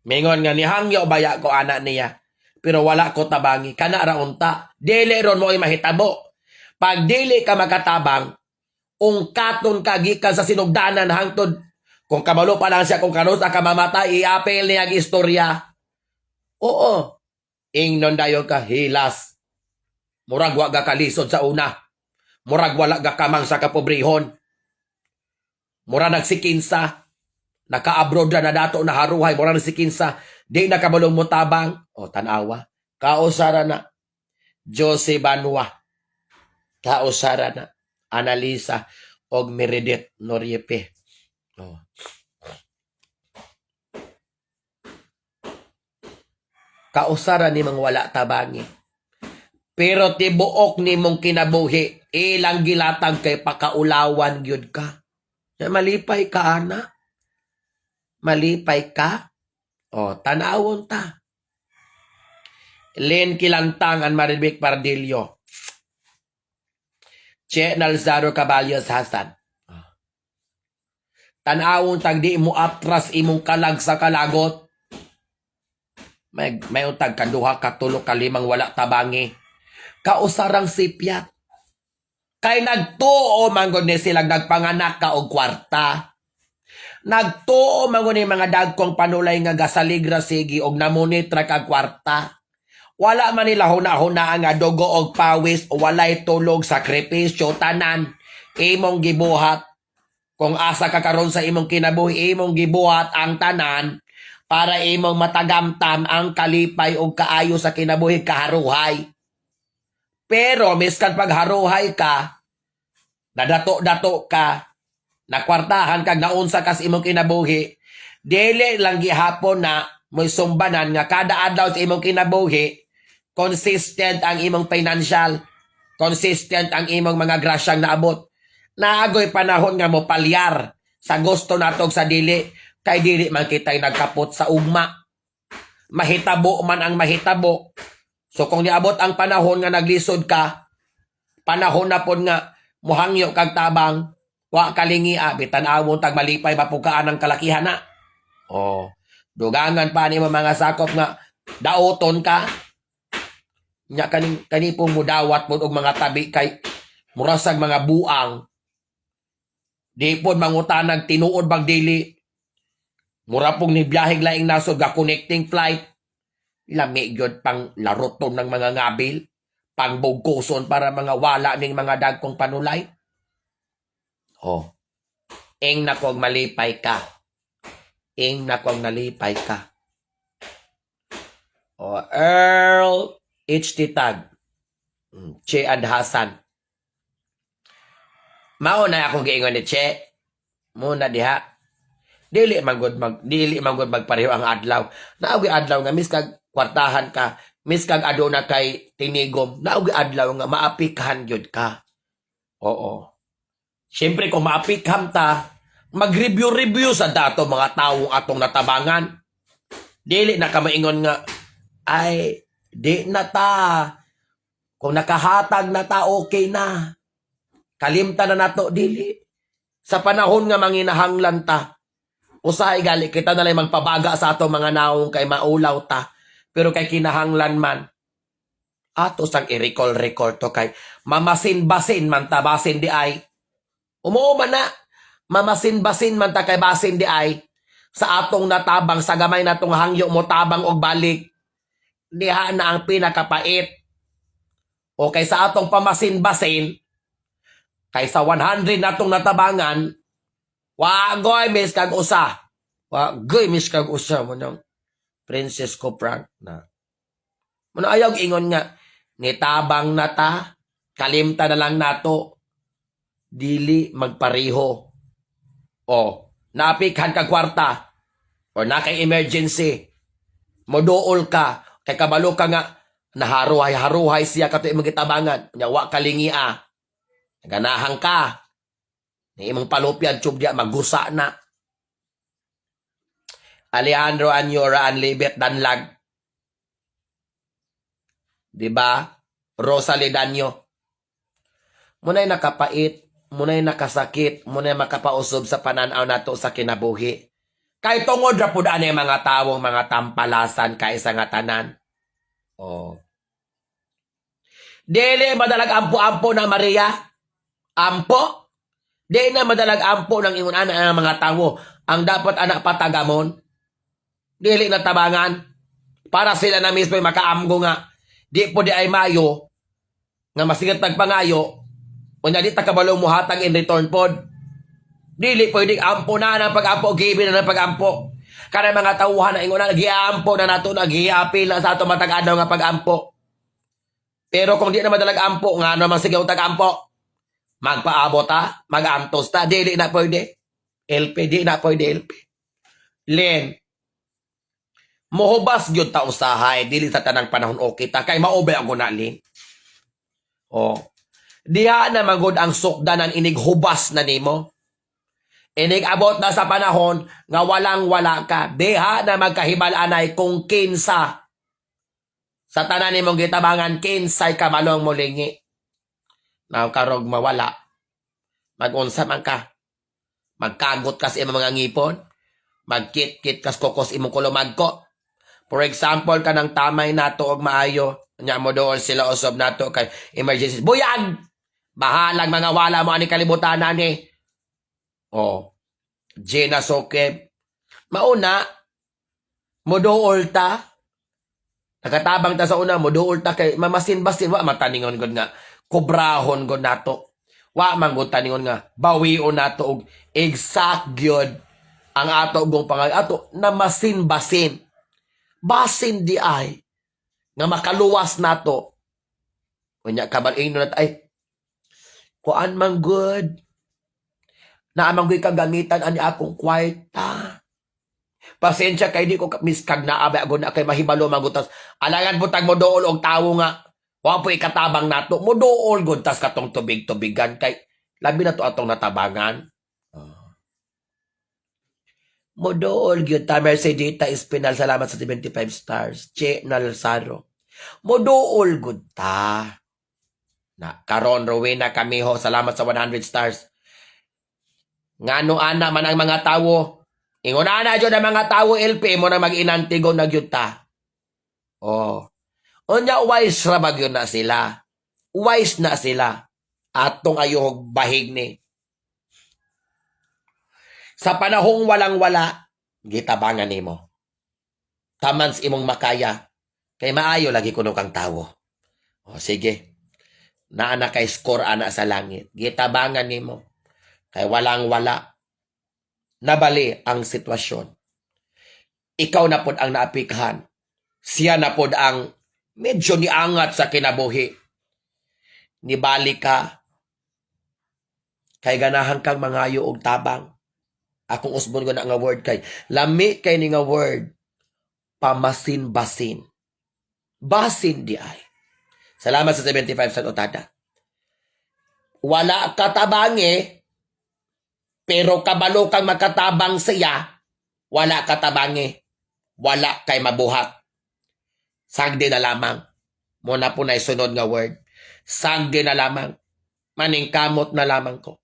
Mingon nga nihangyo baya ko ana niya. Pero wala ko tabangi kana ra unta. Dili ron mo ay mahitabo. Pag dili ka makatabang, ungkaton ka gikan sa sinugdanan hangtod kung kabalo pa lang siya kung kanus ka mamatay, i-appeal niya ang istorya. Oo. Ingnon dayon ka hilas. Murag wa ga kalisod sa una. Murag wala ga kamang sa kapobrehon. Mura nagsikinsa. Naka-abroad na dato na haruhay. Mura nagsikinsa. Di na kabalong mo tabang. O, tanawa. Kausara na. Jose Banwa. Kausara na. Analisa og Meredith Noriepe. Oh. Kausara ni mga wala tabangi. Pero tibuok ni mong kinabuhi, ilang gilatag kay pakaulawan gyud ka. Ya, malipay ka, ana. Malipay ka. O, tanawon ta. Len Kilantang and Marivic Pardillo. Che Nalzaro Caballos Hasan. Tanawon tag di mo atras imong kalag sa kalagot. May untag kaduha, katulo, kalimang wala tabangi. Kausarang sipyat. Kay nagtuo man gud ni silang nagpanganak ka og kwarta. Nagtuo man gud ni mga dagkong panulay nga gasaligra sige og namunitra kag kwarta. Wala man nila huna-huna nga dugo og pawis, walay tulog, sakripisyo, tanan imong gibuhat. Kung asa ka karon sa imong kinabuhi, imong gibuhat ang tanan para imong matagamtam ang kalipay ug kaayo sa kinabuhi, kaharuhay. Pero miskan pagharuhay ka, nadato-dato ka, nakwartahan kag naunsa ka sa imong kinabuhi, dili lang gihapon na mo'y sumbanan nga kada adlaw sa imong kinabuhi, consistent ang imong financial, consistent ang imong mga grasyang naabot. Naagoy panahon nga mo palyar sa gusto natog sa dili, kay dili man kita'y nagkapot sa ugma. Mahitabo man ang mahitabo. So kung niabot ang panahon nga naglisod ka, panahon na pod nga muhangyo kag tabang, wa kalingi bitan-awon tag malipay pa ang kalakihan na. Oh, dugangan pa ni mga sakop nga daoton ka. Nya kaning kani pong mudawat pod og mga tabi kay murasag mga buang. Di pod mangutanag tinuod bang dili. Mura pong ni biyaheng laing nasod ga connecting flight. Lami gyud pang laruton ng mga ngabil, pang bugkuson para mga wala ning mga dagkong panulay. Oh. Ing nako malipay ka. Ing nako nalipay ka. Oh, Earl H. Tag. Che and Hassan. Mao na akong giingon ni Che. Muna diha. Dili man gud magpareho ang adlaw. Naogi adlaw nga miskag kwartahan ka, miskag aduna kay tinigom, naogi adlaw nga maapikhan gyud ka. Oo. Siyempre kung maapikhan ta, mag-review-review sa dato mga taong atong natabangan. Dili na ka maingon nga ay di na ta. Kung nakahatag na ta, okay na. Kalimtan na nato, dili. Sa panahon nga manginahanglan ta, usahay gali kita na lang magpabaga sa atong mga naong kay maulaw ta. Pero kay kinahanglan man, ato sang i-recall-recall to kay mamasin-basin man ta basin di ay. Umuo man na, mamasin-basin man ta kay basin di ay sa atong natabang sa gamay natong hangyo mo tabang og balik. Diha na ang pinakapait. O kay sa atong pamasin-basin, kay sa 100 natong natabangan, Wagoy miss kag usa. Wagoy miss kag usa mo nang Princess ko prank na. Muna ayaw ingon nga nitabang na ta, kalimta na lang nato. Dili magpareho. O, naapikhan ka kwarta or na kay emergency. Moduol ka kay kabalo ka nga naharuhay-haruhay siya kato imong gitabangan. Nya wa kalingia. Ganahan ka. Ni imong palupyan tube diya magusa na. Alejandro Anyora Anlibet Danlag. 'Di ba? Rosalie Danyo. Munay nakapait, munay nakasakit, munay makapausab sa pananaw nato sa kinabuhi. Kay tungod ra pud ani mga tawong mga tampalasan kaysa nga tanan. Oh. Dili madalag ampo-ampo na Maria. Ampo? Di na madalag ampo ng ingon ana ang mga tawo. Ang dapat anak patagamon. Dili na tabangan. Para sila na mismo ay makaamgo nga. Di po di ay mayo nga masigat nagpangayo. Unya di ta kabalo muhatag in return pod. Dili pwede ampo na ng pag-ampo, gibi na ng pag-ampo. Kada mga tauhan na ingon na giampo na nato, nagiapil na sa ato matag adlaw nga pag-ampo. Pero kung di na madalag ampo, nga naman sige tag-ampo. Magpaabot ta, mag-antos ta, dili na pwede. LP, di na pwede LP. Len, mohubas gyud ta usahay, dili sa tanang panahon okay ta, kay maubay ako na, Lin. Oh. Diha na magod ang sukdanan inig hubas na nimo. Inig abot na sa panahon nga walang wala ka. Diha na magkahibal anay kung kinsa sa tanan nimong gitabangan, kinsay kamalong molingi. Na karog mawala. Magunsa man ka. Magkagot ka sa imong mga ngipon. Magkit-kit kas kokos imong kulumagko. For example, kanang tamay nato og maayo. Nya mo dool sila usab nato kay emergency. Buyag! Bahalag mga wala mo ani kalibutan ani. Oh. Gina Sokeb. Mauna, modool ta. Nakatabang ta sa una, modool ta kay mamasin-basin wa mataningon gud nga kobrahon gud nato. Wa man gud taningon nga bawion nato og exact gyud ang ato gong pangay ato na masin-basin. Basin di ay nga makaluwas nato. Unya kabal ingnon nat ay kuan man gud. Naa man gud kagamitan ani akong kwarta. Pasensya kay di ko miskag naa ba ako na kay mahibalo magutas. Alangan butag mo dool og tawo nga wa po ikatabang nato. Mo dool gud tas katong tubig-tubigan kay labi na to atong natabangan. Oh. Mo dool gyud ta. Mercedita Espinal, salamat sa 75 stars. Che Nalsaro. Mo dool gud ta. Na karon Rowena Camiho, salamat sa 100 stars. Ngano ana man ang mga tawo? Ingon ana jud ang mga tawo, LP mo na mag-inantigo na gyud ta. Oh. Unya wise ra ba gyud na sila? Wise na sila. Atong ayohog bahig ni. Sa panahong walang-wala, gitabangan nimo. Tamans imong makaya. Kay maayo lagi kuno kang tawo. O sige. Naa na kay score ana sa langit. Gitabangan nimo. Kay walang wala. Nabali ang sitwasyon. Ikaw na pod ang naapikhan. Siya na pod ang medyo niangat sa kinabuhi. Nibalik ka. Kay ganahan kang mangayo og tabang. Akong usbon ko na nga word kay lami kay ni nga word, pamasin-basin. Basin di ay. Salamat sa 75 sa otada. Wala katabangi pero kabalo kang makatabang siya, wala katabangi. Wala kay mabuhat. Sagdi na lamang. Muna po na sunod nga word. Sagdi na lamang. Maningkamot na lamang ko.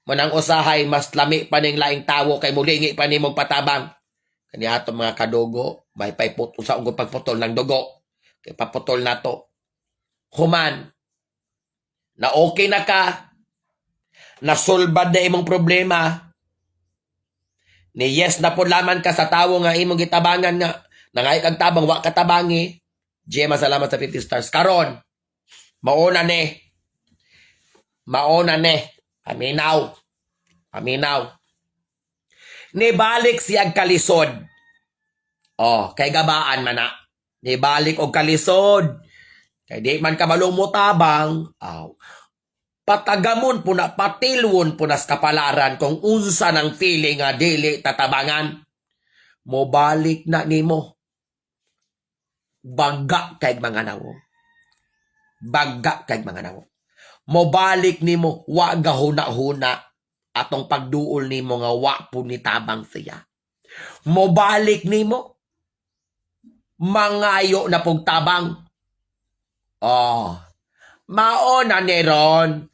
Munang usahay, mas lami pa ning laing tawo kay mulingi pa nimong patabang. Kani ato mga kadugo, may payput sa ugong pagputol ng dugo. Kay paputol na to. Human, na okay na ka, nasulbad na imong problema, ni yes na po laman ka sa tawo nga imong gitabangan nga nangay kag tabang wa katabangi. Gemma, salamat sa 50 stars. Karon mauna ni, mauna ni, paminaw, paminaw. Nibalik siyag kalisod. Oh, kay gabaan man na. Nibalik og kalisod. Kay di man kabalo mo tabang, aw. Patagamon po na, patilwon po nas kapalaran kung unsa ng feeling nga dili tatabangan. Mobalik na nimo. Baga kay mga nawo. Baga kay mga nawo. Mobalik nimo, wa gahuna-huna atong pagduol nimo nga wa po ni tabang siya. Mobalik nimo, mangayo na pong tabang. Oh, mao na ni ron.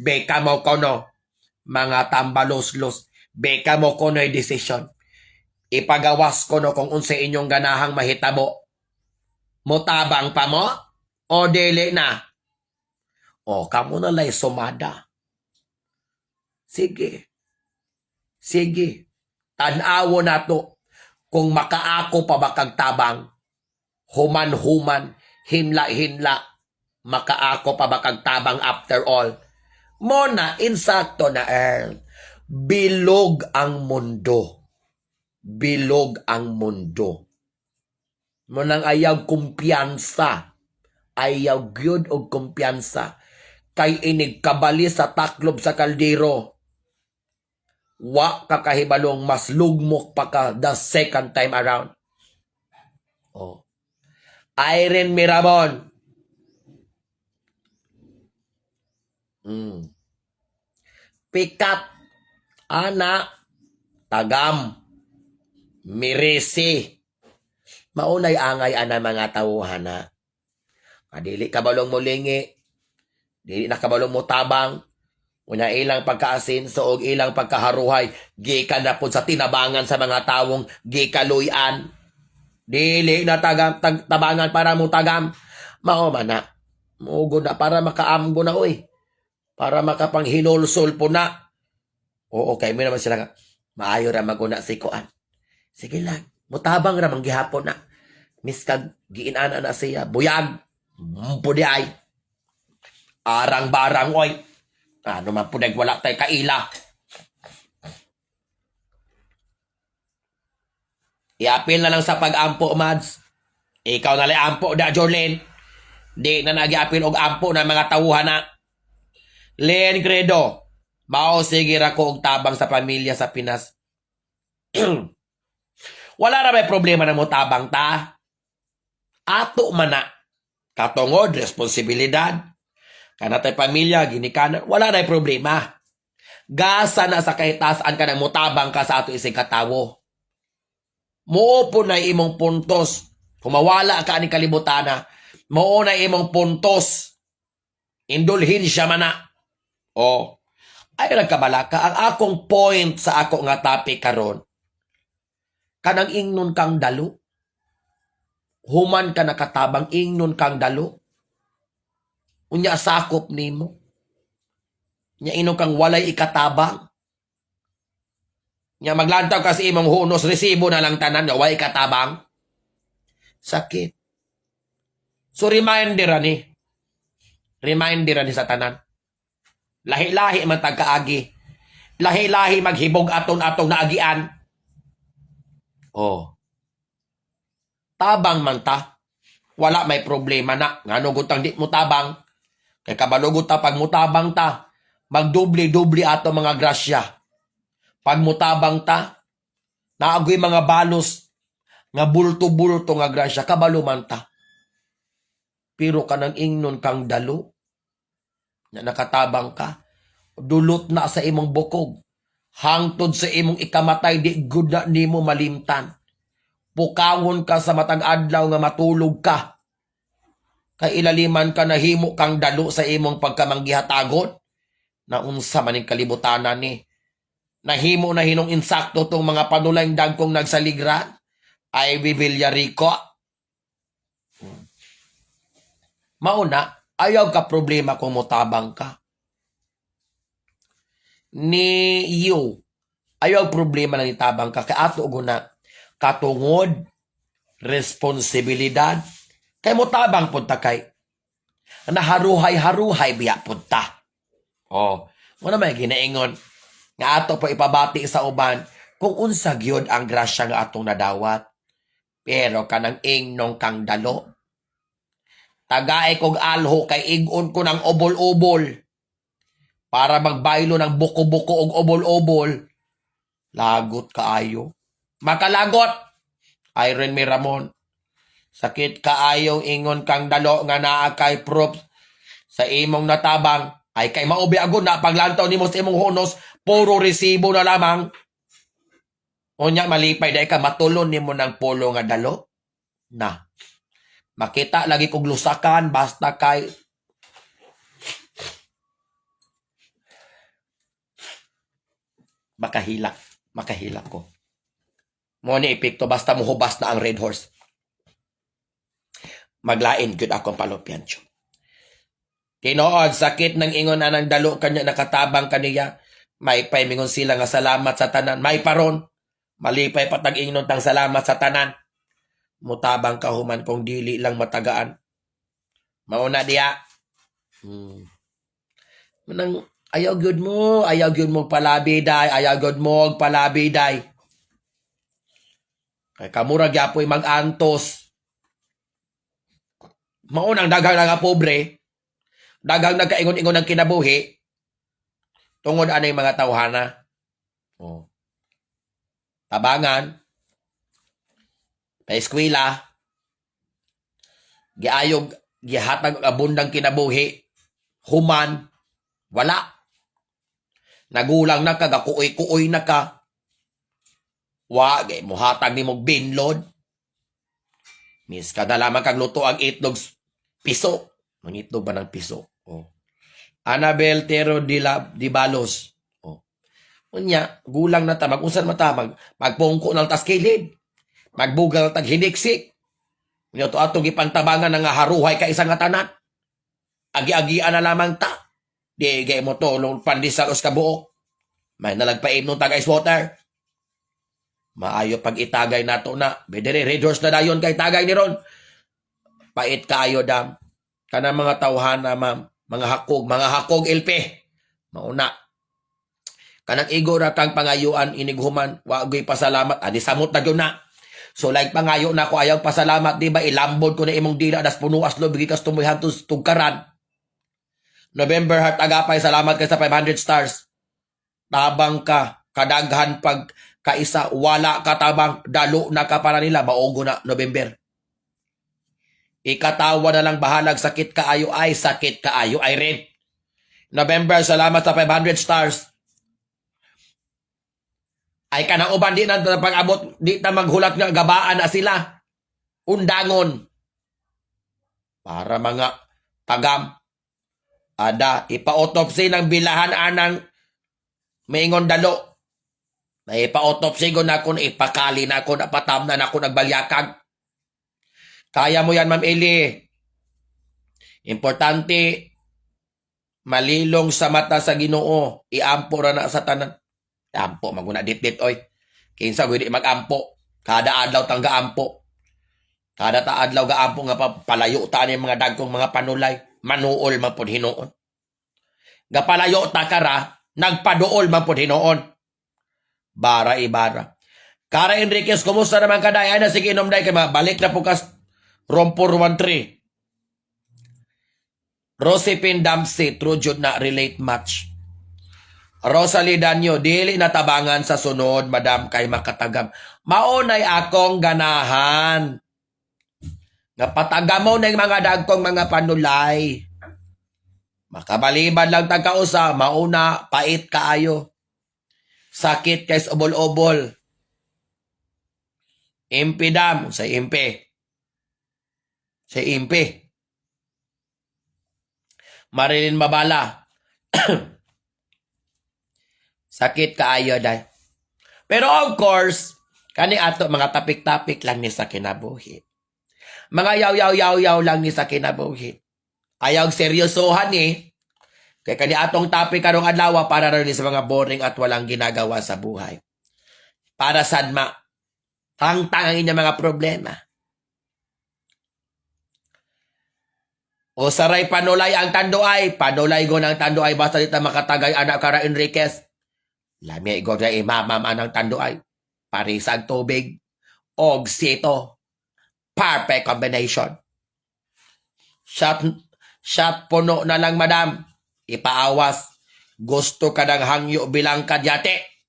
Beka mo kono, mga tambaloslos. Beka mo kono desisyon. Ipagawas kono kung unsa inyong ganahang mahitabo. Motabang pa mo? O dili na? O, kamo na lay sumada. Sige. Sige. Tan-awo na to kung makaako pa ba kag tabang. Human-human, hinla-hinla, makaako pa ba kag tabang after all. Mona, insakto na, Earl. Bilog ang mundo. Bilog ang mundo. Munang ayaw kumpiyansa. Ayaw gyud og kumpiyansa. Kay inig kabali sa taklob sa kaldero. Wa ka kahibalong mas lugmok pa ka the second time around. Oh. Irene Mirabon. Pikat. Ana. Tagam. Mirisi. Maunay angay ana mga tawuhan na. Kadili kabalong mulingi. Dili na kabalong mo tabang. Una ilang pagkaasinso og ilang pagkaharuhay, gikan na po sa tinabangan sa mga tawong gikaluyan. Dili na tagam, tabangan para mo tagam. Mao man na. Mugo na para makaamgo na oy. Para makapanghinulsol po na. Oo, kay mo naman sila nga. Maayo ra maguna si Kuan. Sige lang. Mutabang ra man gihapon na. Miskag giinana na siya. Buyag. Pudi ay. Arang barang oy. Ano man po wala tay kaila. Iapil na lang sa pag-ampo, Mads. Ikaw na lang ampo da, Jorlene. Di na nag-iapil og ampo na mga tawuhan na. Len Credo, mao sige ra ko og tabang sa pamilya sa Pinas. Wala ra may problema na mo tabang ta. Ato man na. Katungod, responsibilidad. Kanatay pamilya, ginikanan, wala na problema. Gasa na sa kahitasan ka nang mutabang ka sa ato isig katawo. Muo po na imong puntos. Kung mawala ka ani kalibutana, mao na imong puntos. Indulhensya man na. O, ay nagkabala ka. Ang akong point sa ako nga topic karon, kanang ingnon kang dalo. Human ka nakatabang, ingnon kang dalo. Unya sakop nimo. Nya inom kang walay ikatabang. Nya maglantaw ka sa imong hunos, resibo na lang tanan nga walay ikatabang. Sakit. So reminder ani. Reminder ani sa tanan. Lahi-lahi man tagkaagi. Lahi-lahi maghibog aton atong naagian. Oh. Tabang man ta. Wala may problema na. Ngano gutang di mo tabang? Kay kabalugot ta pag mutabang ta, magdubli-dubli ato mga grasya. Pag mutabang ta, naagoy mga balos nga bulto-bulto nga grasya, kabalo man ta. Pero kanang ingnon kang dalo, na nakatabang ka, dulot na sa imong bukog, hangtod sa imong ikamatay, di gud na nimo malimtan. Pukawon ka sa matag adlaw nga matulog ka. Kay ilaliman ka nahimo kang dalo sa imong pagkamanggihatagon. Naunsa man ning kalibutanan ni. Nahimo na hinong insakto tong mga panulayng dagkong nagsaligran. Ivy Villarico. Mauna, ayaw ka problema kung mutabang ka. Ni you, ayaw problema na nitabang ka. Kay ato guna, katungod, responsibilidad, kay mutabang punta kay naharuhay-haruhay biya punta. Oh, mo na may ginaingon nga ato po ipabati sa uban. Kung unsa gyud ang grasya nga atong nadawat. Pero kanang ingnong kang dalo. Tagae kog alho kay ig-on ko ng ubol-ubol. Para magbaylo ng buko-buko og ubol-ubol. Lagot kaayo. Makalagot! Irene Miramon. Sakit kaayong ingon kang dalo nga naa kay proof sa imong natabang ay kay maubi agud na paglantaw nimo sa imong hunos, puro resibo na lamang. Unya malipay dai ka, matulon nimo ng polo nga dalo na. Makita lagi kog lusakan basta kay makahilak, makahilak ko. Mo ni epekto basta mohubas na ang Red Horse. Maglain gyud akong palopyancho. Tinuod, sakit ng ingon anang dalo kanya nakatabang kaniya. May mingon sila nga salamat sa tanan. May paron. Malipay patag ingnon tang salamat sa tanan. Mutabang ka human kung dili lang matagaan. Mauna diya. Manang ayaw gyud mo palabi day, ayaw gyud mo palabi day. Kay kamura gyapoy mag-antos. Maunang daghang nga pobre, daghang nagkaingon-ingon ng kinabuhi, tungod anay mga tawhana. Oh. Tabangan, paeskwela, giayog, gihatag og abundang kinabuhi, human, wala. Nagulang na ka, gakuoy-kuoy na ka. Wa, gay, muhatag ni mong binlod. Mis ka na lamang kag luto ang itlog piso. Mangitlog ba ng piso? Oh. Annabel Tero de, la, de Balos. Oh. Unya, gulang na ta, mag-usan mata, magpungko ng tas kilid. Magbugal tag hiniksik. Unya to atong gipantabangan nga haruhay ka isang nga tanan. Agi-agian na lamang ta. Di gay mo to nung pandesal os kabuok. May nalagpaim nung tag ice water. Maayo pag itagay nato na. Bedere, Red Horse na dayon kay tagay ni Ron. Pait kaayo dam. Kana mga tawhana, ma'am. Mga hakog LP. Mauna. Kanang igo ra kang pangayuan inighuman, wa gyud pasalamat, adi samot na gyud na. So like pangayo na ko ayaw pasalamat, di ba ilambod ko na imong dila das punuas lo gikas tumoy hantos tugkaran. November Heart Agapay, salamat kay sa 500 stars. Tabang ka, kadaghan pag kaisa, wala ka tabang, dalo na ka para nila, maugo na November. Ikatawa na lang bahalag, sakit kaayo ay, sakit kaayo ay rin. November, salamat sa 500 stars. Ay kanang uban di na pag-abot, di ta maghulat nga gabaan na sila. Undangon. Para mga tagam. Ada, ipa-autopsy ng bilahan anang maingon dalo. Na ipa-autopsy ko na kun ipakali na ako, napatam na ako nagbalyakag. Kaya mo yan, Ma'am Eli. Importante, malilong sa mata sa Ginoo, iampo ra na sa tanan. Ampo, maguna dit-dit, oy. Kinsa di magampo. Kada adlaw tang gaampo. Kada ta adlaw gaampo nga palayo ta ni mga dagkong mga panulay. Manuol man pud hinuon. Gapalayo ta kara, nagpaduol man pud hinuon. Bara ibara. Kara Enriquez, kumusta naman ka day? Ay na sige inom day kay balik na po kas Room 413. Rosepin Dempsey, true jud na relate match. Rosalie Danyo, dili na tabangan sa sunod, madam, kay makatagam. Maunay akong ganahan. Nga patagamo na yung mga dagkong mga panulay. Makabaliban lang tagkausa, mauna, pait kaayo. Sakit kay ubol-ubol. Impi dam, sa impi. Sa impi. Marilyn Mabala. Sakit kaayo day. Pero of course, kani ato mga tapik-tapik lang ni sa kinabuhi. Mga yaw-yaw-yaw-yaw lang ni sa kinabuhi. Ayaw seryosohan eh. Kaya kani atong topic karong adlaw para rin sa mga boring at walang ginagawa sa buhay. Para sadma. Tangtang ang inyong mga problema. O saray panulay ang tanduay. Panulay go ng tanduay basta dito makatagay anak kara Enriquez. Lami igor na imamam anang tanduay. Parisag tubig og sito. Perfect combination. Shot, shot puno na lang, madam. Ipaawas. Gusto ka ng hangyo bilang kadyate.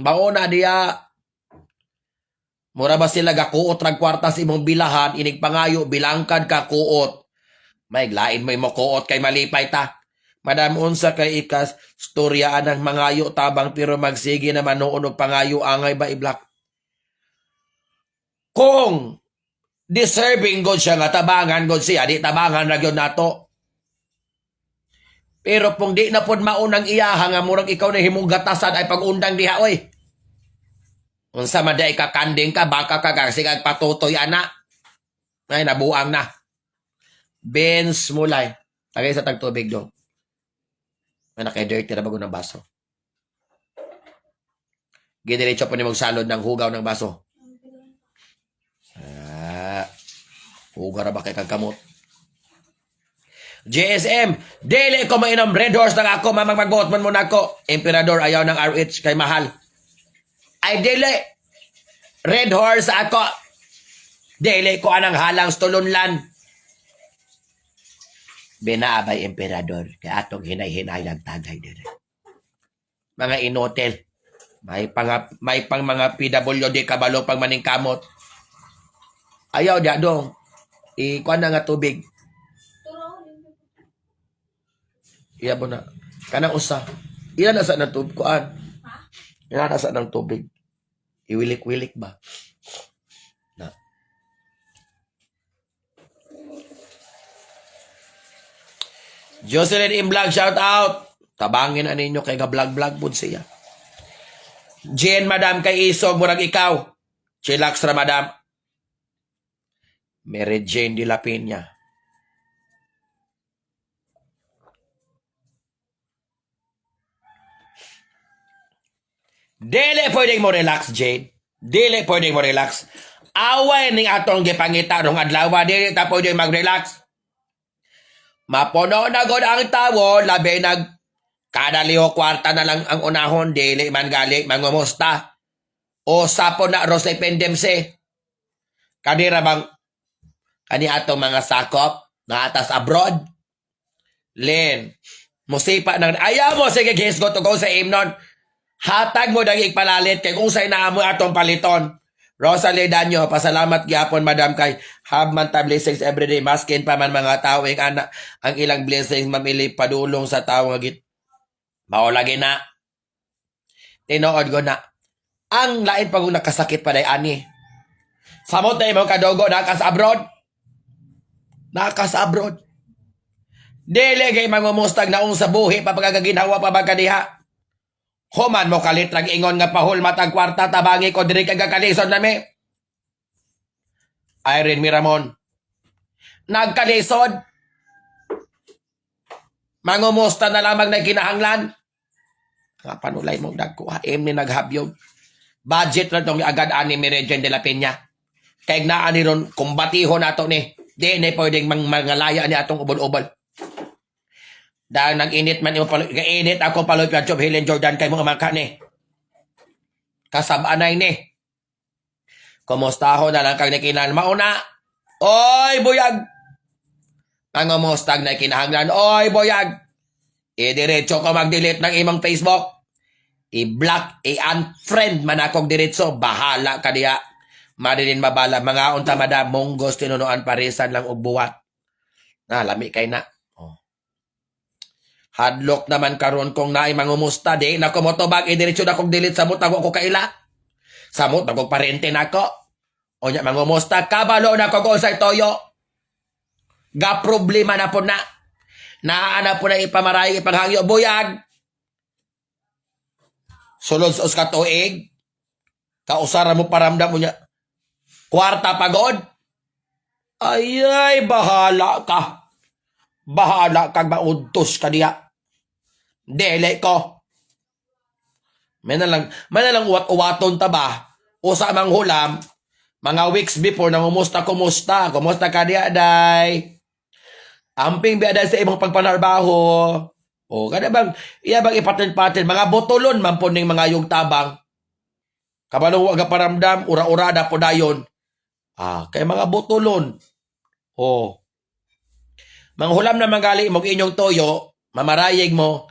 Mao na diya. Mura ba sila gakuot rag kwarta sa imong bilahan, inig pangayo, bilangkad ka kuot. May lain mo imo kuot kay malipay ta. Madam, unsa kay ikas storya anang mangayo tabang pero magsige naman noon og pangayo, angay ba i-block? Kung deserving god siya nga tabangan god siya, di tabangan ra gyud nato. Pero kung di na pod maunang iyaha nga murag ikaw na himong gatasan ay pag-undang diha, oy. Unsa man diay ka, kanding ka, baka ka, kasi kag patutoy ana. Ay, nabuang na. Benz Mulay. Tagay sa tagtubig dong. May naka-dirty na bago ng baso. Gidiretso po ni magsalod ng hugaw ng baso. Ah, hugaw ra ba kay kag kamot? JSM, dili ko mainom Red Horse nang ako, mamang magbuot man mo nako. Emperador, ayaw ng RH kay mahal. Ay dili. Red Horse ako. Dili ko anang halang stulunlan. Binaabay, Emperador, kay atong hinay-hinay ang tagay dire. Mga inotel. May pang mga PWD kabalo pang maningkamot. Ayaw di dong. I kuan na nga tubig. Iya mo na. Kanang usa. Ilan na sa ng tubig kuan? Ilan na sa ng tubig? Iwilik-wilik ba? Na. Jocelyn Imblog, shout out. Tabangin na ninyo kay ga-vlog-vlog pud siya. Jen, madam, kay isog, murag ikaw. Chillax ra, madam. Mary Jane de la Peña. Dili pwedeng mo relax, Jane. Dili pwedeng mo relax. Away ning atong gipangita rong adlaw, dili ta pwedeng mag-relax. Mapuno na god ang tawo, labi nag kada liho kwarta na lang ang unahon, dili man gali mangumusta. O sapo na Rose Pendemse. Kadira bang kani atong mga sakop na atas abroad? Len, musipa nang ayaw mo, sige gisgot ko sa imnon. Hatag mo dang igpalalit kay kung say naa mo atong paliton. Rosalie Danyo, pasalamat gyapon, madam, kay have man ta blessings everyday maskin pa man mga tao ing ana ang ilang blessings mamili padulong sa tawo nga git. Mao lagi na. Tinuod ko na. Ang lain pag nakasakit pa day ani. Samot na imong kadogo nakas abroad. Nakas abroad. Dili kay mangumustag naong sa buhi pa pagkagaginhawa pa magkadiha. Human mo kalit rag ingon nga pahulmat ang kwarta, tabangi ko diri kay kalisod nami. Irene Miramon. Nagkalisod. Mangumusta na lamang na kinahanglan. Nga panulay mong dagko. Im ni naghabyog. Budget na tong agad ani mi Regine de la Peña. Kay naa ni ron kumbatihon nato ni. Di ni pwedeng mang mangalaya ni atong ubol-ubol. Dahil nag-init man imo paloy, init ako paloy Piancho Helen Jordan kay mga mangka ni. Kasabanay ni. Kumusta ho na lang kag nikinan mauna. Oy, buyag. Pangumustag na kinahanglan. Oy, buyag. Idiretso ko mag-delete ng imong Facebook. I-block, i-unfriend man akong diretso. Bahala ka diha. Marilyn Mabala, mga unta madam, munggos tinunuan parisan lang og buwat. Na, lami kay na. Oh. Hadlok naman karon kung naay mangumusta, di na ko motobag, idiretso na kong delete sa mutag ko kaila. Samot na kong parente nako. O nya mangumusta, kabalo na ko kung unsay toyo. Ga problema na po na. Naa na po na ipamaray ipanghangyo buyag. Sulod sa usa ka tuig. Kausara mo paramdam mo niya. Kwarta pagod. Ay ay, bahala ka. Bahala kag maudtos ka diya. Dili ko. May na lang uwat-uwaton ta ba? Usa mang hulam, mga weeks before nangumusta, kumusta, kumusta ka diya day? Amping biya sa imong pagpanarbaho. O kada bang iya bang ipatin-patin mga botolon man po ning mga yung tabang. Kabalo wa paramdam, ura-urada po dayon. Ah, kay mga butulon. Oh. Manghulam na manggali mo inyong toyo, mamarayeg mo,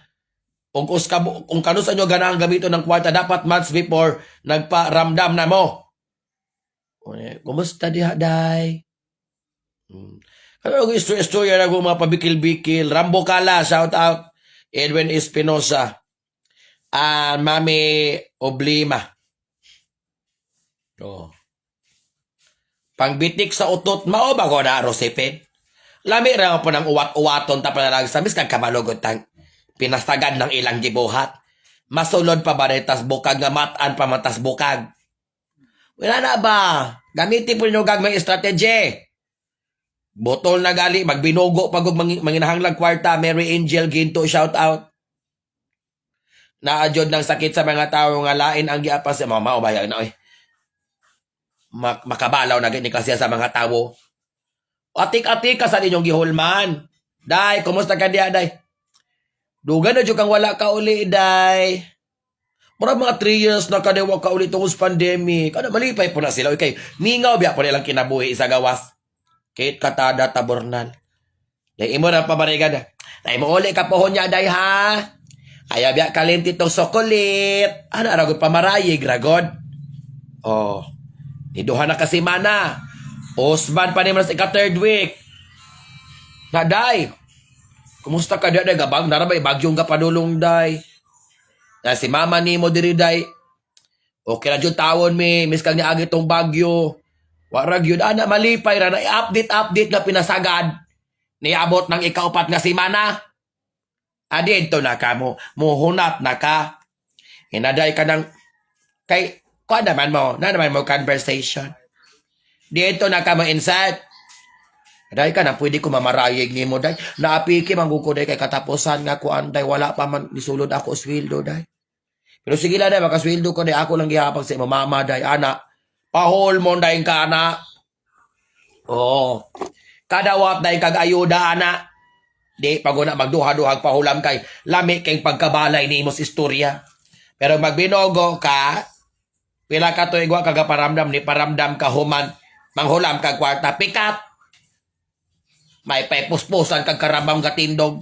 kung uska, kung kanus nyo ganang gamiton ng kwarta, dapat months before, nagparamdam na mo. O, eh, kumusta diha, day? Ano ang istorya na kung mga pabikil-bikil? Rambo Kala, shout out. Edwin Espinosa. Ah, Mami Oblima. Oh. Pangbitik sa utot, mao ba ko na, Rosepin? Lami ra po ng uwat-uwaton ta panalag sa mis kag kamalugod tang pinasagad ng ilang gibuhat. Masulod pa ba tas bukag nga matan pa man tas bukag? Wala na ba? Gamitin po ninyo gagmay strategy. Botol na gali, magbinugo pag manginahanglang kwarta, Mary Angel Ginto, shout out. Naadyod ng sakit sa mga tao nga lain ang giapas sa mga mao na oy. Makabalaw na gini kasi sa mga tao. Atik-atik ka sa inyong gihulman. Day, kumusta ka diya, day? Duga na jud kang wala ka uli, day. Mura mga 3 years na kadewa ka uli tungod sa pandemic. Ano, malipay po na sila. Okay, mingaw biya po nilang kinabuhi sa gawas. Kate Katada Tabornal. Day imo na pamarigan. Day mo uli ka pohon niya, day ha. Ayaw biya kalinti tong sokolit. Ano, aragod pamarayig, ragod. Oh. Niduha na kasi mana. Osman pa ni sa ika third week. Na day. Kumusta ka day, gabag narabay bagyong ka padulong day. Na si mama nimo diri day. Okay ra jud tawon mi, miskang niagi tong bagyo. Wa ra gyud ana malipay ra na i-update update nga pinasagad. Niabot ng ikaupat nga semana. Adito na ka mo, muhunat na ka. Inaday ka ng kay kuha naman mo, na naman mo conversation. Dito na ka mo insert. Day ka na pwede ko mamarayig nimo day. Naapiki man ko day kay katapusan nga kuan day, wala pa man nisulod ako sweldo day. Pero sige lang day, makasweldo ko day, ako lang gihapag sa imo mama day ana. Pahol mo day ka ana. Oo. Kadawat day kag ayuda ana. Di paguna magduha-duhag pahulam kay lami kay pagkabalay nimo sa istorya. Pero magbinogo ka, pila ka tuig wa kagaparamdam, ni paramdam ka human, manghulam kag kwarta pikat. May pay puspusan kag karabang katindog.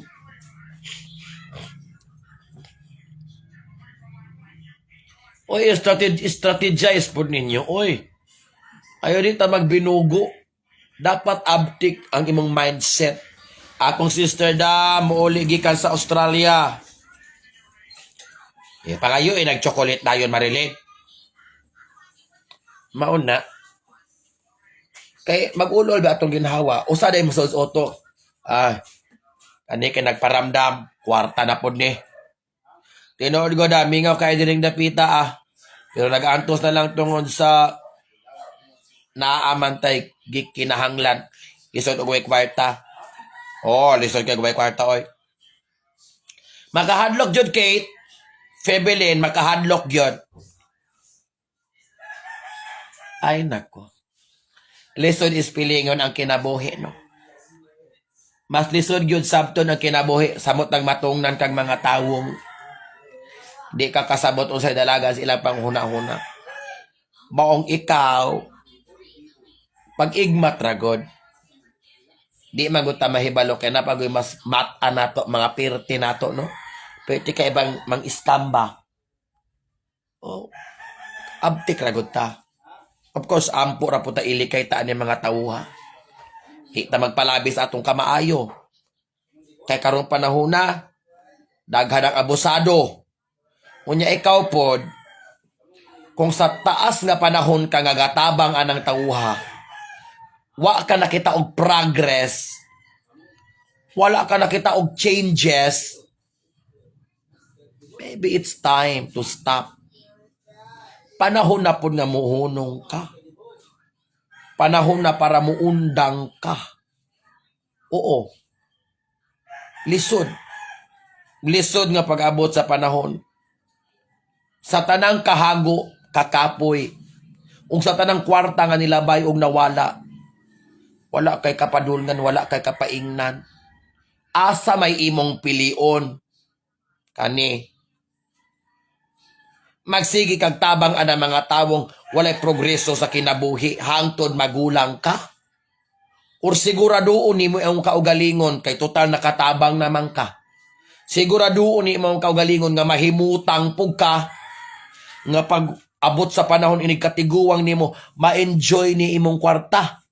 Oy, strategize po ninyo. Oy, ayaw din ta magbinugo. Dapat abtik ang imong mindset. Akong sister da, muuli gikan sa Australia. Eh, pangayo eh, nag-chocolate dayon Marilyn. Mauna. Kay mag-ulol ba atong ginhawa? Usa day mo sa auto. Ah, kani kay nagparamdam, kwarta na pod ni. Tinuod ko da, mingaw kay diring dapita ah. Pero nag-antos na lang tungod sa naamantay gikinahanglan. Lisod og way kwarta. Oh, lisod kay way kwarta oy. Makahadlok jud Kate. Febelin, makahadlok gyud. Ay nako. Lisod is pilingon ang kinabuhi no. Mas lisod gyud sabton ang kinabuhi samot ng matungnan kag mga tawong di ka kasabot unsay dalaga sa ilang panghuna-huna. Maong ikaw pag-igmat ra god. Di man gud ta mahibalo kay napagoy mas mat-a nato mga pirti nato no. Pwede ka ibang mang-istamba. Oh, abtik ra gud ta. Of course, ampo ra po ta ili kay taan ni mga tawuha. Di ta magpalabi sa atong kamaayo. Kay karong panahon na, daghan ang abusado. Unya ikaw pod, kung sa taas nga panahon ka nga gatabang anang tawuha, wa ka nakita og progress, wala ka nakita og changes, maybe it's time to stop. Panahon na pod nga muhunong ka. Panahon na para muundang ka. Oo. Lisod. Lisod nga pag-abot sa panahon. Sa tanang kahago, kakapoy. Ug sa tanang kwarta nga nilabay og nawala. Wala kay kapadulngan, wala kay kapaingnan. Asa may imong pilion? Kani. Magsige kag tabang ana mga tawong walay progreso sa kinabuhi hangtod magulang ka. Or siguraduon nimo ang kaugalingon kay total nakatabang naman ka. Siguraduon nimo ang kaugalingon nga mahimutang pug ka nga pag abot sa panahon inig katiguang nimo, ma-enjoy ni imong kwarta.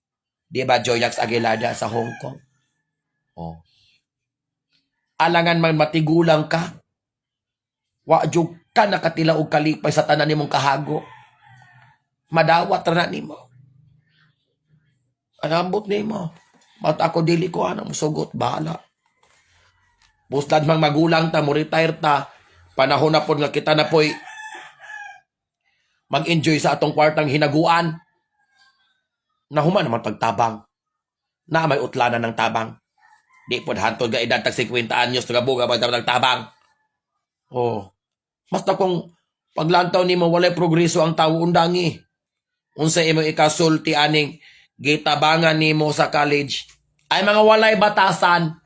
Di ba, Joyax Aguilada sa Hong Kong? Oh. Alangan man matigulang ka. Wa jud ka nakatila og kalipay sa tanan nimong kahago. Madawat ra na nimo. Ang ambot nimo. Mat ako, dili ko anang musugot, bahala. Buslad mang magulang ta, mo retire ta, panahon na pod nga kita na po'y mag-enjoy sa atong kwartang hinaguan. Nahuman naman pagtabang. Na may utlanan ng tabang. Di pod hantod ga edad tag 50 anyos nga buga pag ng tabang. Oh. Basta kung paglantaw nimo walay progreso ang tawo, undangi. Unsa imo ikasulti aning gitabangan nimo sa college? Ay mga walay batasan.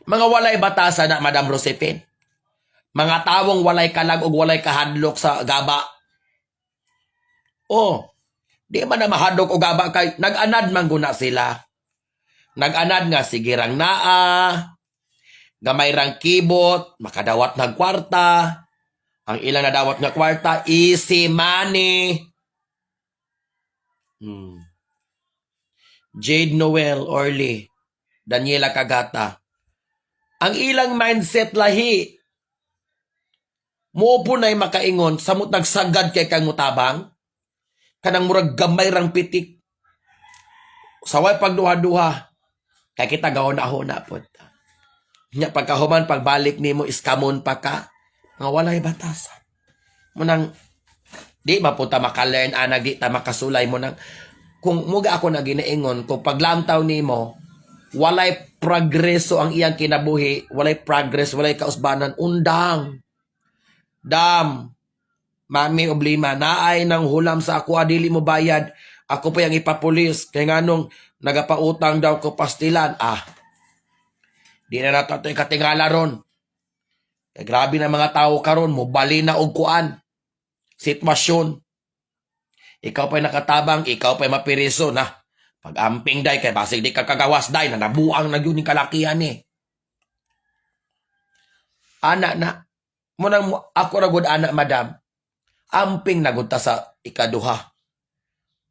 Mga walay batasan na, Madam Rosepin. Mga tawong walay kalag og walay kahadlok sa gaba. Oh, di man na mahadlok og gaba kay nag-anad man guna sila. Nag-anad nga sige rang naa, gamay rang kibot, makadawat ng kwarta. Ang ilang nadawat nga kwarta, easy money. Jade Noel Orly, Daniela Kagata. Ang ilang mindset lahi. Mo po na'y makaingon, samot nagsagad kay kang mutabang, kanang murag gamay rang pitik. Saway pagduha-duha, kay kita gahuna-huna pod. Nya pagkahuman, pagbalik nimo, iskamon pa ka. Nga walay batasan. Munang di mapunta maka-learn ana, di ta makasulay mo nang kung muga ako na ginaingon kung paglantaw nimo walay progreso ang iyang kinabuhi, walay progress, walay kausbanan, undang. Dam, mami oblima, naay nang hulam sa ako, adili mo bayad. Ako pa yung ipapulis. Kaya nganong nagapautang daw ko pastilan. Ah, di na nato ito ikatingala ron. Kaya grabe na mga tao karon, mo bali na og kuan. Sitwasyon. Ikaw pa'y nakatabang, ikaw pa'y mapiriso na. Pag-amping day, kay basig di ka kagawas day, na nabuang na yun yung kalakihan eh. Ana na, munang ako ra gud ana, madam. Amping na gud ta sa ikaduha.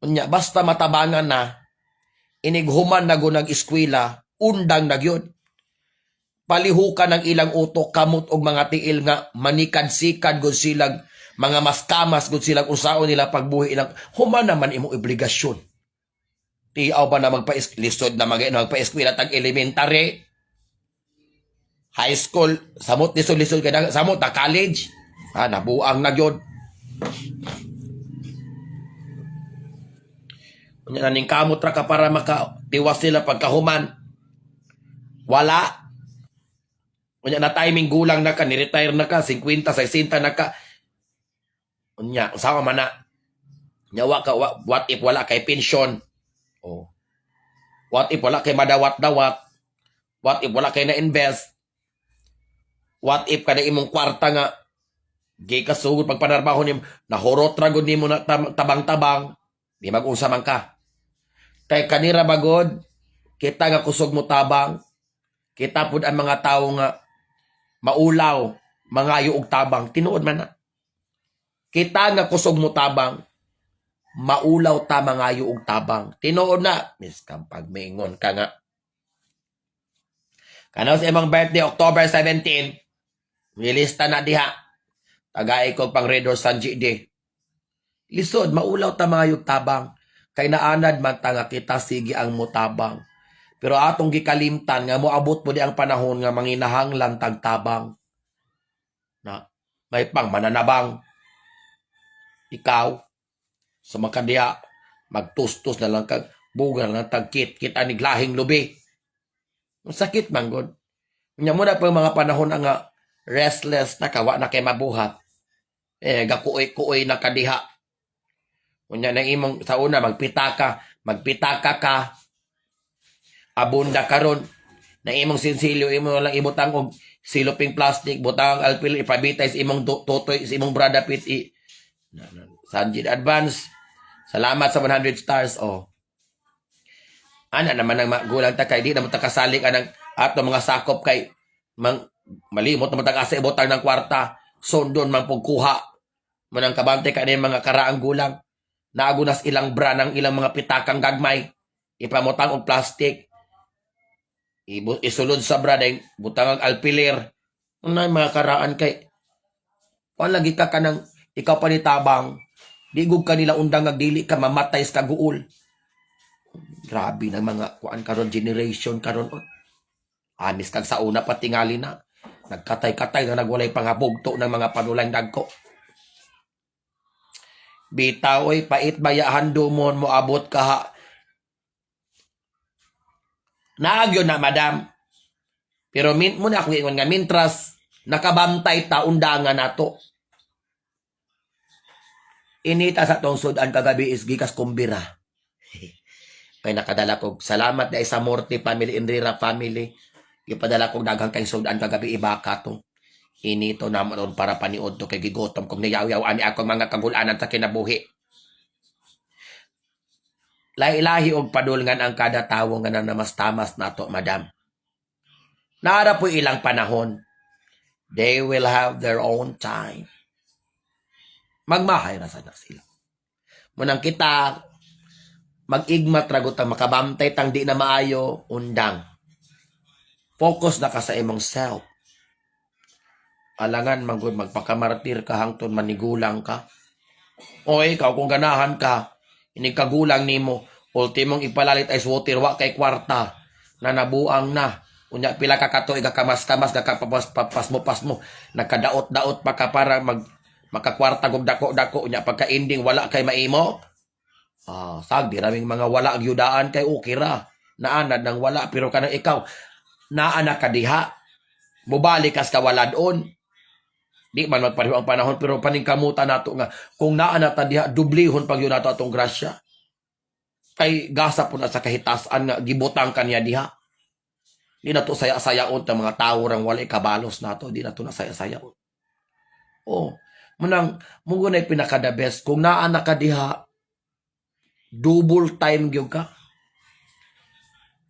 Unya, basta matabangan na, inighuman na gud nag-eskwela, undang na gyud. Palihukan ng ilang utok, kamot og mga tiil nga manikad-sikad gud silag, mga maskamas gud silag unsaon nila pagbuhi ilang human naman imong obligasyon. Tiaw ba na magpa lisod na magpa-eskwela tag elementary, high school, samot lisod-lisod kay samot na college. Ah, nabuang na gyud. Unya naning kamot ra ka para makatiwas sila pagkahuman. Wala. Unya na timing gulang na ka, ni-retire na ka, 50, 60 na ka. Unya, usawa man na. Nya wa ka, what if wala kay pension? Oh. What if wala kay madawat-dawat? What if wala kay na-invest? What if kada imong kwarta nga gi ka sugod pagpanarbaho nimo, nahurot ra gud nimo na tabang-tabang, di mag-unsa man ka. Kay kanira bagod, kita nga kusog mo tabang, kita pud ang mga tawo nga maulaw, mangayo og tabang, tinuod man na. Kita nga kusog mo tabang, maulaw ta mangayo og tabang. Tinuod na, miskan pag maingon ka nga. Kano sa imong birthday, October 17, lista na diha. Tagay ko pang Red Horse Sanji di. Lisod, maulaw ta mga tabang. Kay naanad man ta nga kita sige ang mutabang. Pero atong gikalimtan nga moabot mo di ang panahon nga manginahanglan tag tabang. Na may pang mananabang. Ikaw sa makadiha magtustos na lang kag buga na lang tagkit kit anig lahing lubi. Ang sakit man gud. Nya mo na pa mga panahon nga restless na kawa na kay mabuhat. Eh gakuoy-kuoy na kadiha. Unya na imong sa una magpitaka, magpitaka ka. Abunda karon. Na imong sinsilyo, imo lang ibutang og siloping plastic, butang ang alpil, ipabitay sa imong totoy, sa imong brada pit i. Sanjid advance. Salamat sa 100 stars, oh. Ana naman ang magulang ta kay di na mo ta kasalig anang ato mga sakop kay mang malimot naman ta asa ibutang ng kwarta, sundon man pugkuha manang kabante ka mga karaang gulang naagunas ilang bra ng ilang mga pitakang gagmay, ipamutang og plastic, isulod sa bra, dahil butang ang alpiler. Unay mga karaan kay kuan lagi ka kanang ikaw pa ni tabang di gug kanila undang nga dili ka mamatay sa kaguol. Grabe na mga kuan karon, generation karon, oh. Anis kag sa una pa tingali na nagkatay-katay na nagwalay pangabugto ng mga panulang dagko. Bitaw oy, pait baya handumon mo abot ka ha. Naagyo na, madam. Pero min mo na ako ingon nga mintras nakabantay ta, undangan nato. Inita sa tong sudan kagabi is gikas kumbira. Kay nakadala ko, salamat dahil sa Morte family, Indrira family. Ipadala ko daghang kay sudan kagabi, ibaka to. Inito na ron para paniod to kay gigutom kong niyaw-yaw ani akong mga kagulanan sa kinabuhi. Lahi-lahi og padulngan ang kada tawo nga nanamas-tamas nato, madam. Naara po ilang panahon. They will have their own time. Magmahay ra sana sila. Munang kita, mag-igmat ragot ang makabantay tang di na maayo, undang. Focus na ka sa imong self. Alangan manggod magpakamartir ka hangtod manigulang ka. O ikaw kung ganahan ka, inig kagulang nimo, ultimong ipalalit ice water, wa kay kwarta, na nabuang na. Unya pila ka katuig kamas-kamas, nagkapasmo-pasmo, nagkadaot-daot pa ka para mag makakwarta og dako-dako, unya pagka ending wala kay maimo. Ah, sag di raming mga wala ang yudaan kay okay ra. Naanad nang wala, pero kanang ikaw naa na ka diha. Mubalik kas kawaladon. Di man magpareho ang panahon, pero paningkamutan nato nga kung naa na ta diha, dublihon pag yun nato atong grasya. Kay gasa po na sa kahitasan nga gibutang kaniya diha. Di na to saya-sayaon ta mga tao rang walay kabalos nato, di na to na saya-sayaon. Oh, munang mugo na pinaka the best kung naa na ka diha, double time gyud ka.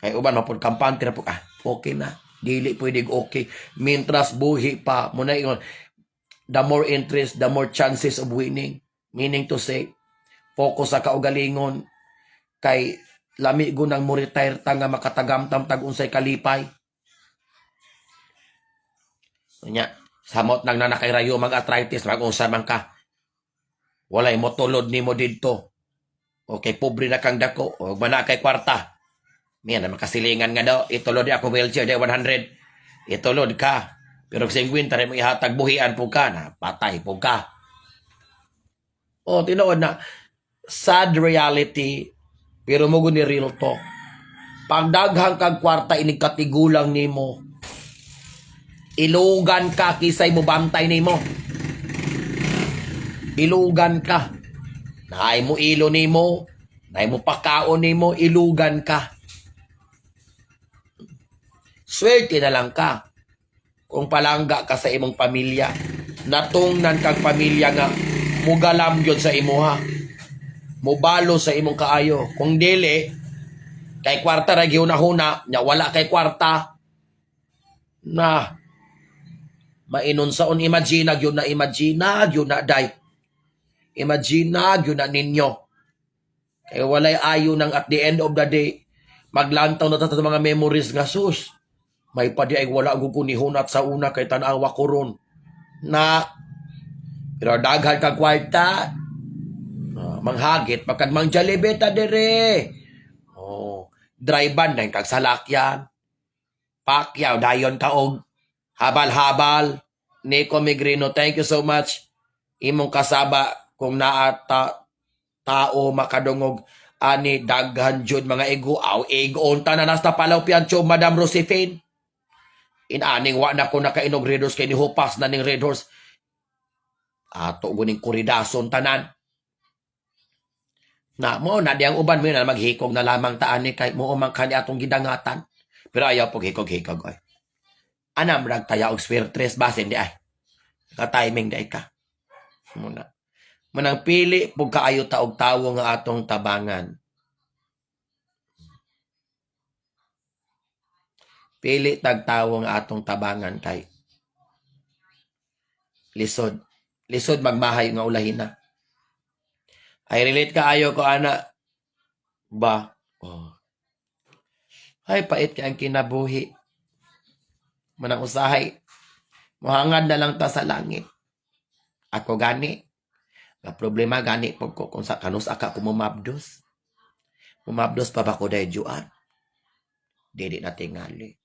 Kay uban mapud kampante na po ka. Okay na. Dili pwede okay. Mintras buhi pa mo na ingon, the more interest, the more chances of winning. Meaning to say, focus sa kaugalingon kay lami go nang mo retire ta nga makatagamtam tag unsay kalipay. Unya, samot nang nanakay rayo mag arthritis, mag-unsa man ka. Walay mo tulod nimo didto. Okay, pobre na kang dako, og mana kay kwarta. Miya na makasilingan nga daw, itulod di ako wheelchair di 100. Itulod ka. Pero 50 rin mo ihatag, buhian po ka na, patay po ka. Oh, tinuod na sad reality pero mo ni real talk. Pagdaghang kag kwarta inig katigulang nimo, ilugan ka kisay mo bantay nimo. Ilugan ka. Naay mo ilo nimo, naay mo pakaon nimo, ilugan ka. Swerte na lang ka kung palangga ka sa imong pamilya. Natungnan kag pamilya nga mugalam gyud sa imuha. Mubalo sa imong kaayo. Kung dili, kay kwarta ra gihuna-huna, nya wala kay kwarta, na mainon sa on imagine gyud na, imagine gyud na day. Imagine gyud na ninyo. Kay walay ayo nang at the end of the day, maglantaw na ta sa mga memories nga sus. May pa di ay wala ko kunihunat sa una kay tan-awa ko ron. Na pero daghan kag kwarta, manghagit pagkag mang Jollibee ta dire. Oh, drive ban na kag salakyan. Pakyaw dayon ka og habal-habal. Nico Migrino, thank you so much. Imong kasaba kung naa ta tao makadungog ani, daghan jud mga ego aw ego unta na nasta palaw piancho, Madam Rosefine. Inaning wa na ko nakainog Red Horse kay nihupas na ning Red Horse. Ato guning kuridason tanan. Na mo na diyang uban mo na maghikog na lamang taan ni kay mo man kani atong gidangatan. Pero ayaw pog hikog-hikog oy. Anam rag taya og swertres basin di ay. Ka-timing di ay ka. Muna. Manang pili pug kaayo ta og tawo nga atong tabangan. Pili tag tawo nga atong tabangan kay lisod. Lisod magmahay nga ulahin na. Ay relate ka ayo ko ana ba. Oh. Ay pait kay ang kinabuhi. Manang usahay mohangad na lang ta sa langit. Ako gani nga problema gani pag ko kung sa kanus aka ko mumabdos. Mumabdos pa ba ko dahil juan? Dili na tingali.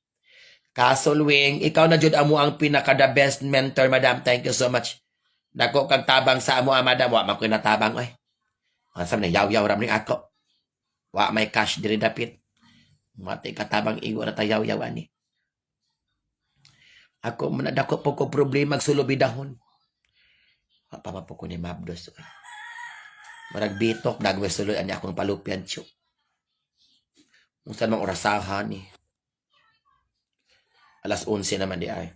Kasulwing, ikaw na jud amo ang pinaka the best mentor, madam. Thank you so much. Dako kag tabang sa amo, ah, madam. Wa man ko natabang oy. Asam na yaw-yaw ram ni ako. Wa may cash diri dapit. Mati katabang igo ra ta yaw-yaw ani. Ako man dako po ko problema sulubidahon. Wa pa man po ko ni mabdos. Oy. Marag bitok dagway sulod ani akong palupyan tiyo. Unsa mang orasahan ni. Alas 11 naman di ay.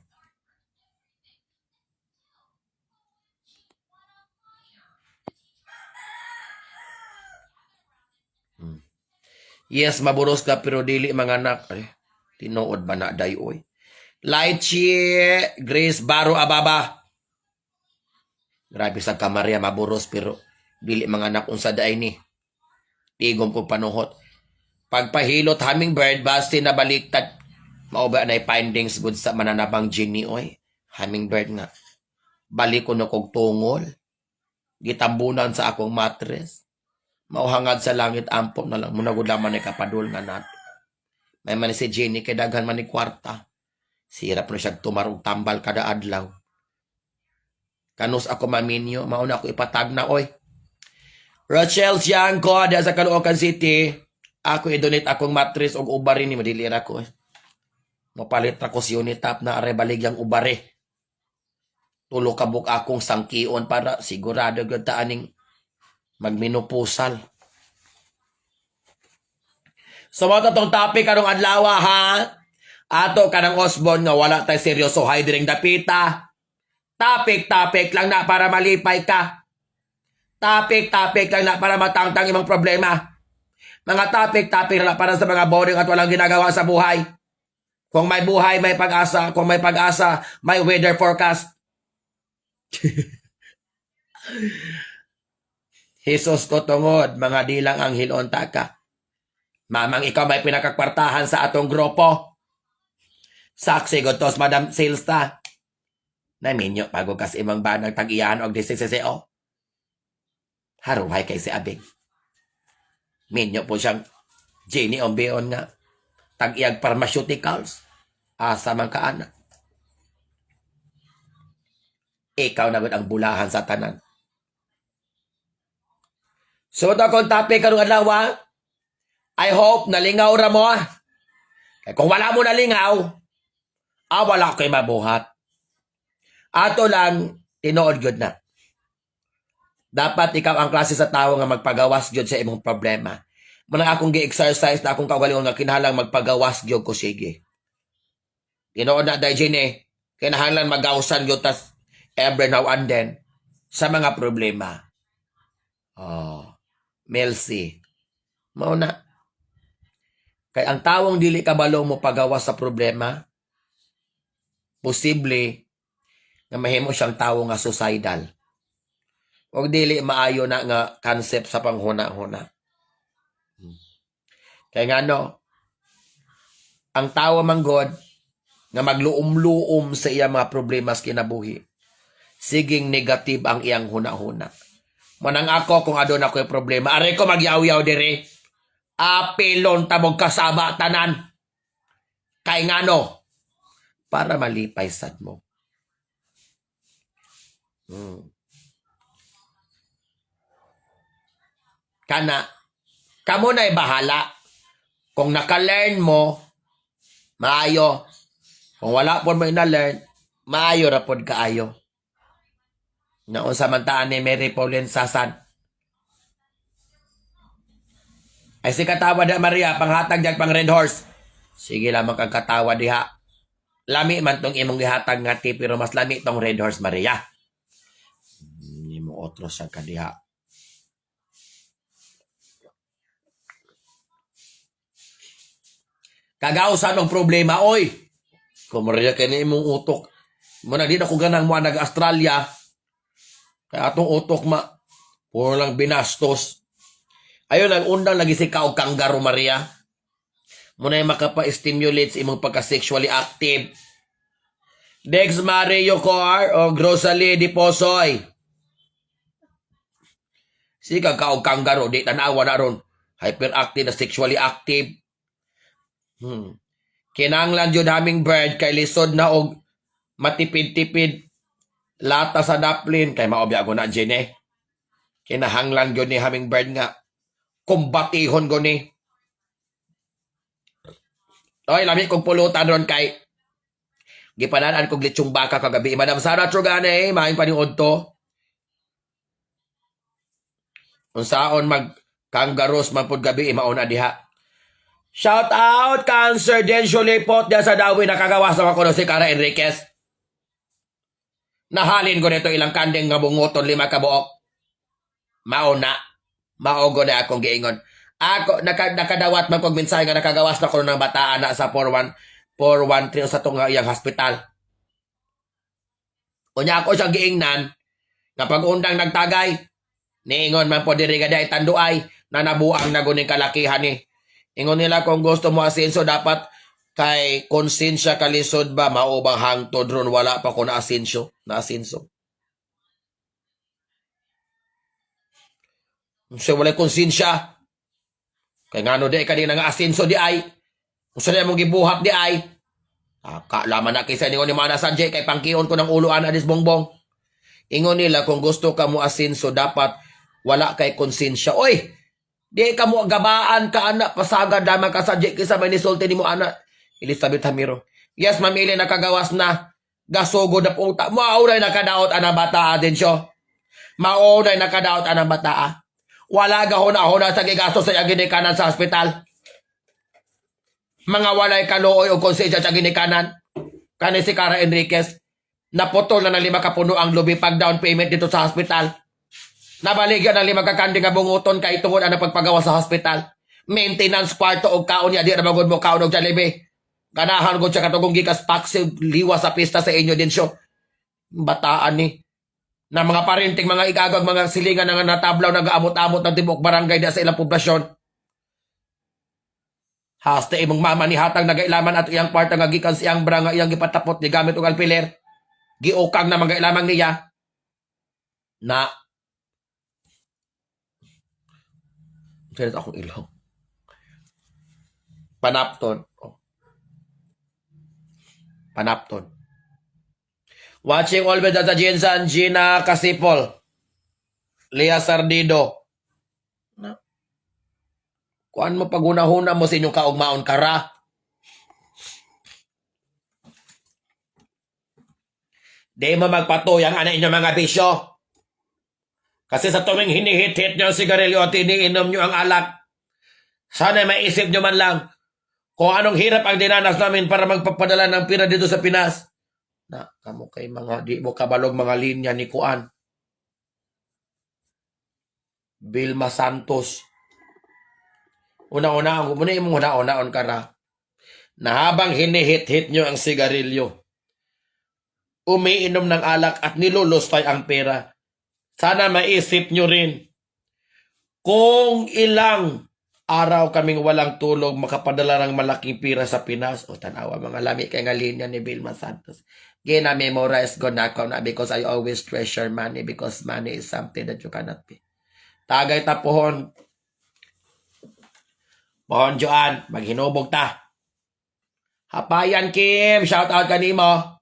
Yes, maburos ka pero dili mga anak. Ay, tinuod ba na day oy? Lychee, Grace Baro Ababa. Grabe sa kamarya maburos pero dili mga anak unsa day ni. Tigom ko panuhot. Pagpahilot hummingbird basti na baliktad. Mao ba na findings good sa mananabang genie oy. Hummingbird nga. Balik ko na kog tungol. Gitambunan sa akong mattress. Mauhangad sa langit ampom na lang. Muna gud laman ni kapadul nga nat. May man si Jenny kay daghan man ni kwarta. Sirap na siya tumarog tambal kada adlaw. Kanus ako maminyo, mauna ako ipatag na oy. Rochelle Siangco, diya sa Caloocan City. Ako i-donate akong mattress og ubari ni madili ra ko. Mapalit ra ko si Unitap na are baligyang ubari. Tulo ka buk akong sangkion para sigurado gyud ta aning magminupusal. So mo tong topic karong adlaw ha. Ato kanang Osborne nga wala tay seryoso hay diring dapita. Topic topic lang na para malipay ka. Topic topic lang na para matangtang imong problema. Mga topic topic lang para sa mga boring at walang ginagawa sa buhay. Kung may buhay, may pag-asa. Kung may pag-asa, may weather forecast. Jesus ko tungod, mga dilang anghel unta ka. Mamang ikaw may pinakakwartahan sa atong grupo. Saksi tos Madam Sales ta. Naminyo pago kas imang banag tag-iyahan og DCCCO. Haruhay kay si Abing. Minyo po siyang Jenny Ombeon nga tag-iyag pharmaceuticals. Asa man ka ana. Ikaw na gud ang bulahan sa tanan. So ito akong topic karong adlaw. I hope nalingaw ra mo. Ah. Kay kung wala mo nalingaw, ah, wala ko'y mabuhat. Ato lang, tinuod gyud na. Dapat ikaw ang klase sa tao nga magpagawas gyud sa imong problema. Manang akong gi-exercise na akong kaugalingon nga kinahanglan magpagawas gyud ko sige. Tinuod na dahil Jenny, kinahanglan magawsan gyud tas every now and then sa mga problema. Oh, Melcy. Mao na. Kay ang tawong dili kabalo mo pagawas sa problema, posible nga mahimo siyang tawo nga suicidal. Og dili maayo na nga concept sa panghuna-huna. Kay ngano, ang tawo man god nga magluom-luom sa iya mga problema sa kinabuhi. Siging negative ang iyang huna-huna. Manang ako kung aduna ko'y problema, are ko magyaw-yaw dire. Apilon ta mog kasaba tanan. Kay ngano, para malipay sad mo. Kana, kamo na'y bahala. Kung naka-learn mo, maayo. Kung wala po mo na-learn, maayo ra pod kaayo. Naunsa man taan ni Mary Pauline Sasan. Ay si katawa na Maria, panghatag dyan pang Red Horse. Sige lamang kang katawa diha. Lami man tong imong gihatag nga tea, pero mas lami tong Red Horse, Maria. Hindi mo otro sa kadiha. Kagausan og problema, oy. Kung Maria kay ni imong utok. Muna di na ko ganang mo nag-Australia. Kaya atong utok ma puro lang binastos. Ayon ang undang lagi si ka og kangaroo, Maria. Muna yung makapa-stimulate sa imong pagka-sexually active. Dex Mario Cor o Rosalie Di Posoy. Sige ka og kangaroo, di tanawa na ron. Hyperactive na sexually active. Kinanglan jud hummingbird kay lisod na og matipid-tipid lata sa daplin kay maobya ko na Jen eh. Kinahanglan gyud ni hummingbird nga kumbatihon ko ni. Oy, lami kong pulutan ron kay gipananan kog lechong baka kagabi. Madam Sara Trugane, maayong paniud to. Unsaon mag kangaroos man pud gabi, mauna diha. Shout out Cancer Densyo Lipot diya sa Dawi, nakagawas naman ko si Cara Enriquez. Nahalin ko nito ilang kanding nga bungoton, lima ka buok. Mauna. Mao na akong giingon. Ako nakadawat man kog mensahe nga nakagawas na ko ng bataan na sa 41 413 sa tong iyang hospital. Unya ako siyang giingnan nga pag-undang nagtagay, niingon man po diri nga dai tanduay na nabuang na guning kalakihan ni. Ingon nila kung gusto mo asenso dapat kay konsensya kalisod ba mao bang hangtod ron wala pa ko na asenso, na asenso. Unsa walay konsensya? Kay ngano di ka di nga asenso di ay? Unsa na mong gibuhat di ay? Kaalaman na kaysa ningon ni Mana Sanjay kay pangkion ko ng ulo ana dis bongbong. Ingon nila kung gusto ka mo asenso dapat wala kay konsensya. Oy, di ka mo gabaan ka ana pasagad lamang ka Sanjay kaysa may nisulti nimo ana. Elizabeth Hamiro. Yes, Ma'am Ili, nakagawas na. Gasugod na puta. Mao na nakadaot anang bata din siyo. Mao na nakadaot anang bata. Wala gahuna-huna sa gigastos sa iyang ginikanan sa hospital. Mga walay kaluoy o konsensya sa ginikanan. Kani si Cara Enriquez, naputol na ng 5 ka puno ang lubi pag down payment dito sa hospital. Nabaligyan ng 5 ka kanding nga bunguton kay tungod ang pagpagawa sa hospital. Maintenance kwarto og kaon niya di na magud mo kaon og Jollibee. Ganahan ko siya katugong gikas paksi liwa sa pista sa inyo din siyo. Bataan ni na mga parenting mga igagag mga silingan nga natablaw nagaamot-amot ng tibuok barangay da sa ilang poblasyon. Hasta imong mama ni hatag nagailaman at iyang kwarta nga gikan sa iyang bra nga iyang gipatapot ni gamit og alpiler. Giukang na mga ilamang niya. Na Sino akong ilong? Panapton. Oh. Panapton. Watching always at Jensen, Gina Kasipol. Lea Sardido. Na. Kuan mo pagunahuna mo sa inyong kaugmaon kara. Di mo magpatuyang ana inyong mga bisyo. Kasi sa tuwing hinihit-hit nyo ang sigarilyo at iniinom nyo ang alak, sana maisip nyo man lang kung anong hirap ang dinanas namin para magpapadala ng pira dito sa Pinas. Na, kamo kay mga di mo kabalog mga linya ni Kuan. Vilma Santos. Una-una, ang muna imong una-unaon kara. Na habang hinihit-hit nyo ang sigarilyo, umiinom ng alak at nilulustay ang pera. Sana maisip nyo rin kung ilang araw kaming walang tulog makapadala ng malaking pira sa Pinas. O tanawa mga lami kay nga linya ni Vilma Santos. Gina-memorize ko na ako na because I always treasure money because money is something that you cannot pay. Tagay ta pohon. Pohon Joan, maghinubog ta. Hapayan Kim, shout out kanimo.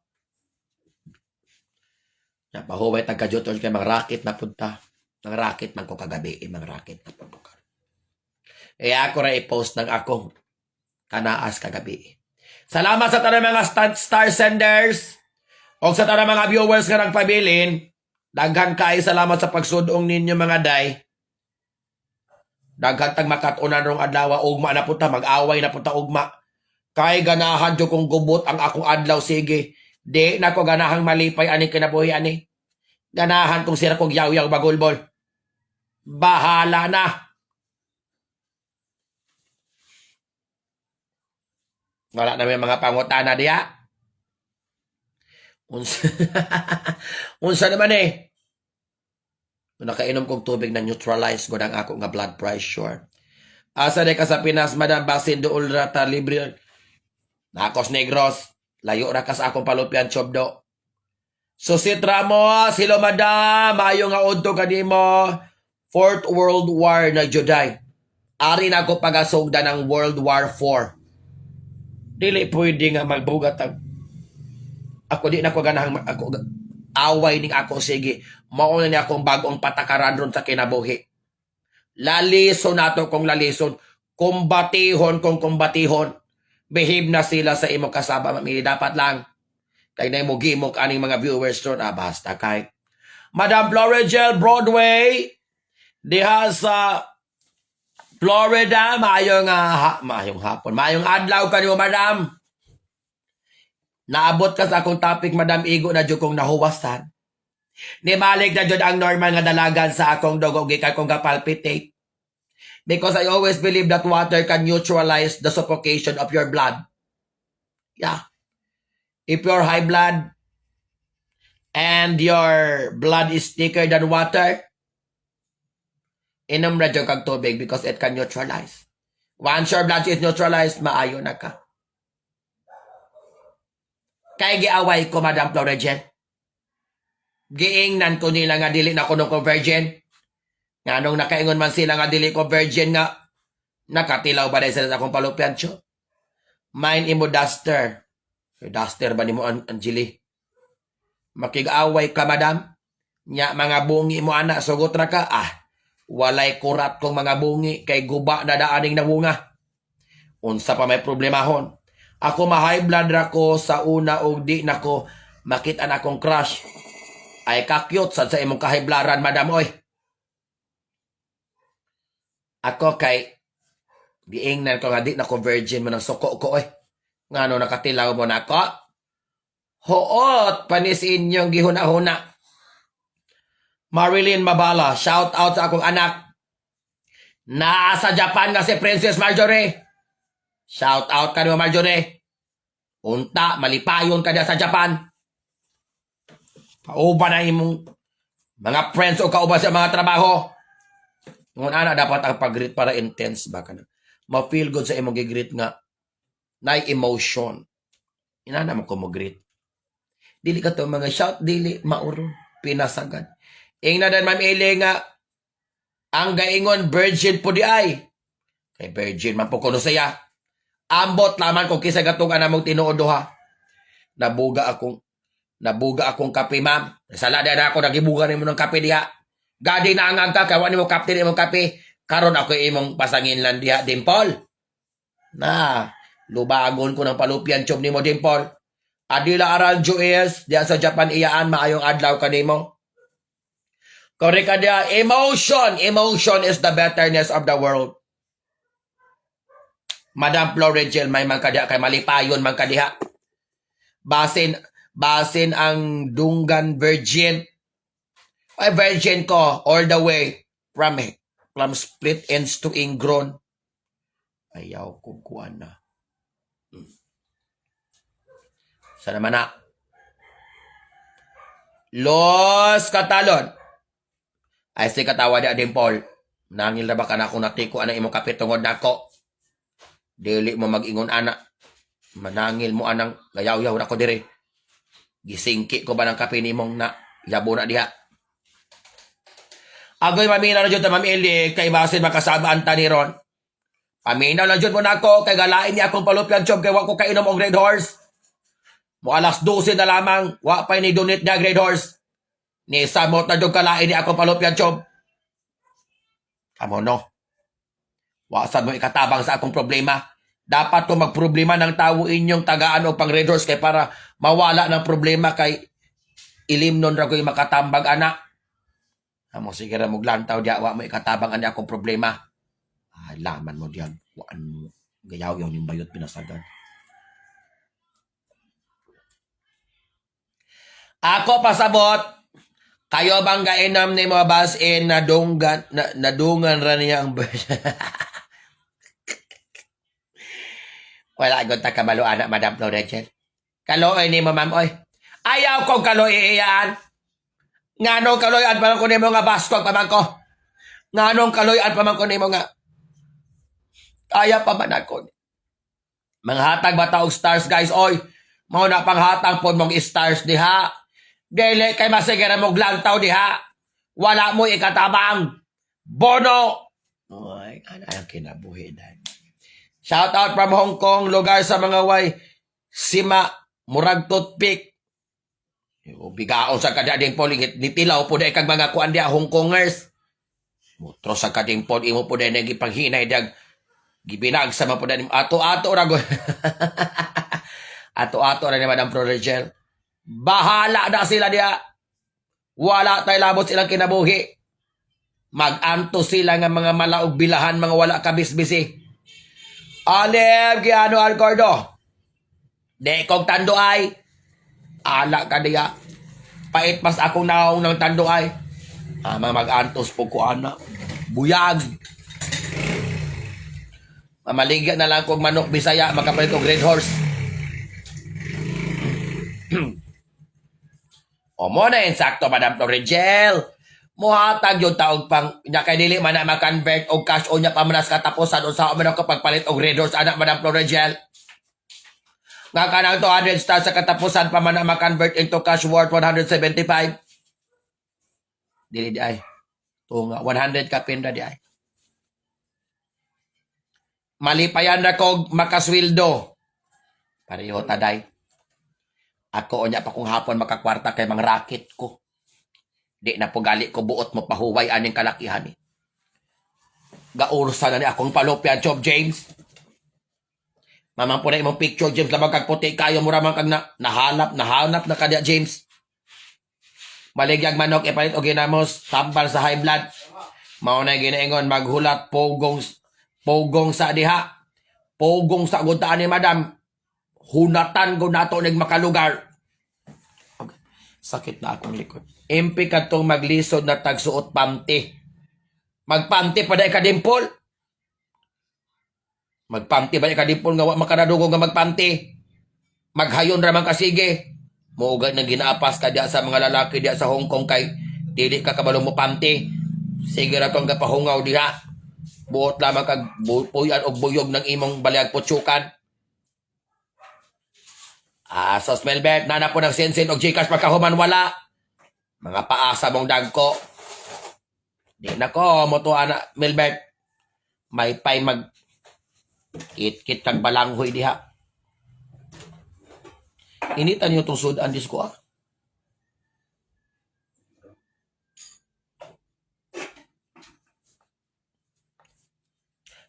Napahuway tagka-juton kay mga racket na punta. Nang racket man ko kagabi, eh, mga racket na punta. Eh ako ra i-post ng akong kanaas kagabi. Salamat sa tanang mga star senders o sa tanang mga viewers nga nagpabilin. Daghan kay salamat sa pagsudong ninyo mga day. Daghan tag makat-unan rong adlaw, ugma na punta, mag-away na punta ugma. Kay ganahan jud kong gubot ang akong adlaw, sige. Di na ko ganahang malipay ani kinabuhi ani. Ganahan kong sira kong yaw-yaw bagulbol. Bahala na. Wala na may mga pangutana diya. Unsa, unsa naman eh. Nakainom kong tubig na neutralize ko ang ako nga blood pressure. Asa de ka sa Pinas, Madam? Basin dool rata libre. Nakos Negros. Layo ra ka sa akong palupyan, Chobdo. Susit Ramos, hello madam. Maayo nga udto kanimo. Fourth World War na juday. Ari na ako pagasugda ng World War 4. Dili pwede nga magbugat ang ako. Di na ko ganahang ako away ning ako, sige. Mao na ni akong bagong patakaran ron sa kinabuhi. Lalison nato kung lalison, kumbatihon kung kumbatihon. Behave na sila sa imo kasaba, mamili. Dapat lang kay na mo gimok aning mga viewers ron. Ah, basta kay Madam Florigel Broadway diha sa Florida, maayong maayong hapon, maayong adlaw kanimo, madam. Naabot ka sa akong topic, madam. Igo na jud kong nahuwasan. Nibalik na jud ang normal nga dalagan sa akong dugo gikan kong gapalpitate. Because I always believe that water can neutralize the suffocation of your blood. Yeah. If you're high blood and your blood is thicker than water, inom ra jud kag tubig because it can neutralize. Once your blood is neutralized, maayo na ka. Kay giaway ko, Madam Florigel. Giingnan ko nila nga dili na kuno ko virgin. Nga nung nakaingon man sila nga dili ko virgin nga nakatilaw ba dahil sila sa akong palupyan, cho? Mine imo duster. Eh, duster ba nimo, Angeli? Makig-away ka, madam? Nya mga bungi mo ana, sugot ra ka. Ah, walay kurat kong mga bungi kay guba na daaning nabunga. Unsa pa may problemahon? Ako ma-high blood ra ko sa una og di nako makita na akong crush. Ay, ka-cute sad sa imong kahiblaran, madam, oy. Ako kay giingnan ko nga di na ko virgin mo ng suko ko oy. Ngano nakatilaw mo nako? Huot panis inyong gihuna-huna. Marilyn Mabala, shout out sa akong anak. Naa sa Japan nga si Princess Marjorie. Shout out ka ni Marjorie. Unta, malipayon ka sa Japan. Kauban na imong mga friends o kauban sa mga trabaho. Ngun ana dapat ang pag-greet para intense ba ka na. Ma-feel good sa imong gi-greet nga nay emotion. Inana mo ko mo greet. Dili ka to mga shout, dili mauro pinasagad. Ingna dan Ma'am Eli nga ang gaingon virgin po di ay. Kay virgin man po kuno siya. Ambot laman kung kisa gatong ana mong tinuod duha. Nabuga akong kape, ma'am. Sala na ako nagibuga nimo ng kape diha. Gadi na ang ka kay wa nimo kapte imong kape. Karon ako imong pasangin lang diha, Dimple. Na, lubagon ko ng palupyan chob nimo, Dimple. Adila Aranjo is diha sa Japan iyaan, maayong adlaw kanimo. Correct ka diha. Emotion, emotion is the betterness of the world. Madam Florigel, may man kadiha kay malipayon man kadiha. Basin basin ang dunggan virgin. Ay, virgin ko all the way from split ends to ingrown. Ayaw ko kuan na. Sana man na. Los Catalon. Ay, si katawa di din Paul. Nangil na ba ka na akong natiko anang imong kape tungod nako? Dili mo mag-ingon ana. Manangil mo anang gayaw-yaw na ko dire. Gisingki ko ba ng kape nimong na yabo na diha. Agoy, mamina na jud ta, Ma'am Eli, kay basin makasabaan ta ni ron. Paminaw na jud mo nako kay galain niya akong palupyan chob kay wa ko kainom og Red Horse. Mo alas 12 na lamang, wa pa ni donate niya Red Horse. Ni samot na jud kalain ni akong palupyan chob. Kamo no. Wa sad mo ikatabang sa akong problema. Dapat ko magproblema ng tao inyong tagaan og pang Red Horse kay para mawala ng problema kay ilimnon ra ko'y makatambag ana. Amo sige ra mo lantaw diya, wa mo ikatabang ani akong problema. Ay, laman mo diyan. Waan mo. Gayaw yaw ning bayot pinasagan. Ako pasabot, kayo bang gainom ni mo basin nadunggan na, nadungan ra niya ang Wala gud ta kabalo ana, Madam Florangel. Kaluoy ni mo, ma'am, oy. Ayaw kong kaluoy iyaan. Nganong kaluoyan pa man ko nimo nga baskog pa man ko? Nganong kaluoyan pa man ko nimo nga kaya pa man ako? Manghatag ba ta og stars, guys, oy? Mao na panghatag pod mong stars diha. Dili kay masige ra mong lantaw diha. Wala mo ikatabang. Bono. Oy, ano ang kinabuhi dahil. Shout out from Hong Kong, lugar sa mga way. Sima, murag toothpick. Bigaon sa kada ding pol, nitilaw po dahil kag mga kuan diha, Hong Kongers. Mutro sa kading pol, imo po dahil nagipanghinay dag. Gibinag sa mga po dahil ato-ato ra go. Ato-ato ra ni Madam Florigel. Bahala na sila diha. Wala tay labot silang kinabuhi. Mag-anto sila nga mga malaog bilahan, mga wala kabisbisi. Alem, Giano Alcordo. Di kong tanduay. Ala ka diya. Pait mas akong naong ng tanduay. Ah, mga mag-antos po ko ana. Buyag. Mamaligya na lang kong manok Bisaya, makapalit og Red Horse. O mo na insakto, Madam Florigel. Muhatag yung taog pang nya kay dili man na ma-convert og cash o nya pa man sa katapusan unsa man ako pagpalit og Red Horse anak, Madam Florigel? Nga kanang 200 stars sa katapusan pa man na ma-convert into cash worth 175. Dili di ay. Tunga 100 ka pinra di ay. Malipayan na kog makasweldo. Pareho taday. Ako unya pa kung hapon makakwarta kay mang racket ko. Di na po gali ko buot mo pahuway aning kalakihan ni. Gaursa na ni akong palopya, Job James. Mamang po na imong picture, James, lamang kag puti kayo mura man kag na, nahanap, nahanap na kadya, James. Maligyag manok ipalit og ginamos tambal sa high blood. Mao na ginaingon maghulat pugong pugong sa diha. Pugong sa gutaan ni Madam. Hunatan ko nato nig makalugar. Okay. Sakit na akong likod. Impi kadtong maglisod na tagsuot panty. Magpanty pa dai ka dimpol. Magpanty ba ka dimpol nga wa makanadugo nga magpanty? Maghayon ra man ka sige. Mougay nang ginaapas ka diya sa mga lalaki diya sa Hong Kong kay dili ka kabalo mo panty. Sige ra tong gapahungaw diha. Buot lamang kag puyan og buyog ng imong baliag putsukan. Ah, sos Melbert, nana po ng sensin og Gcash pagkahuman wala. Mga paasa mong dagko. Di na ko, moto ana, Melbert. May pay mag kit-kit kag balanghoy diha. Initan niyo tong sudan dis ko ah.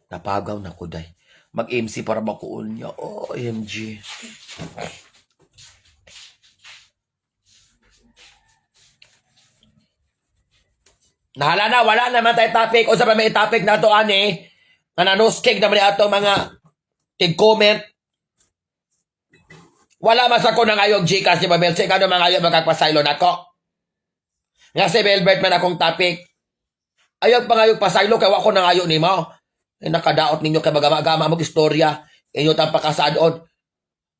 Napagaw na ko day. Mag-MC para makuon niya. OMG. Nahala na, wala naman tayo topic. O sa pa may topic na to, ani. Nga nanuskig naman ni ato mga tig-comment. Wala man sa ko nang ayog Gcash ni Babel. Sige, ano mga ayaw magkagpasaylo na ko. Nga si Belbert man akong topic. Ayaw pa ngayog pasaylo kay wa ko nang ayo nimo. Ay nakadaot ninyo kay magama-gama mag istorya. Inyo tang pakasadon.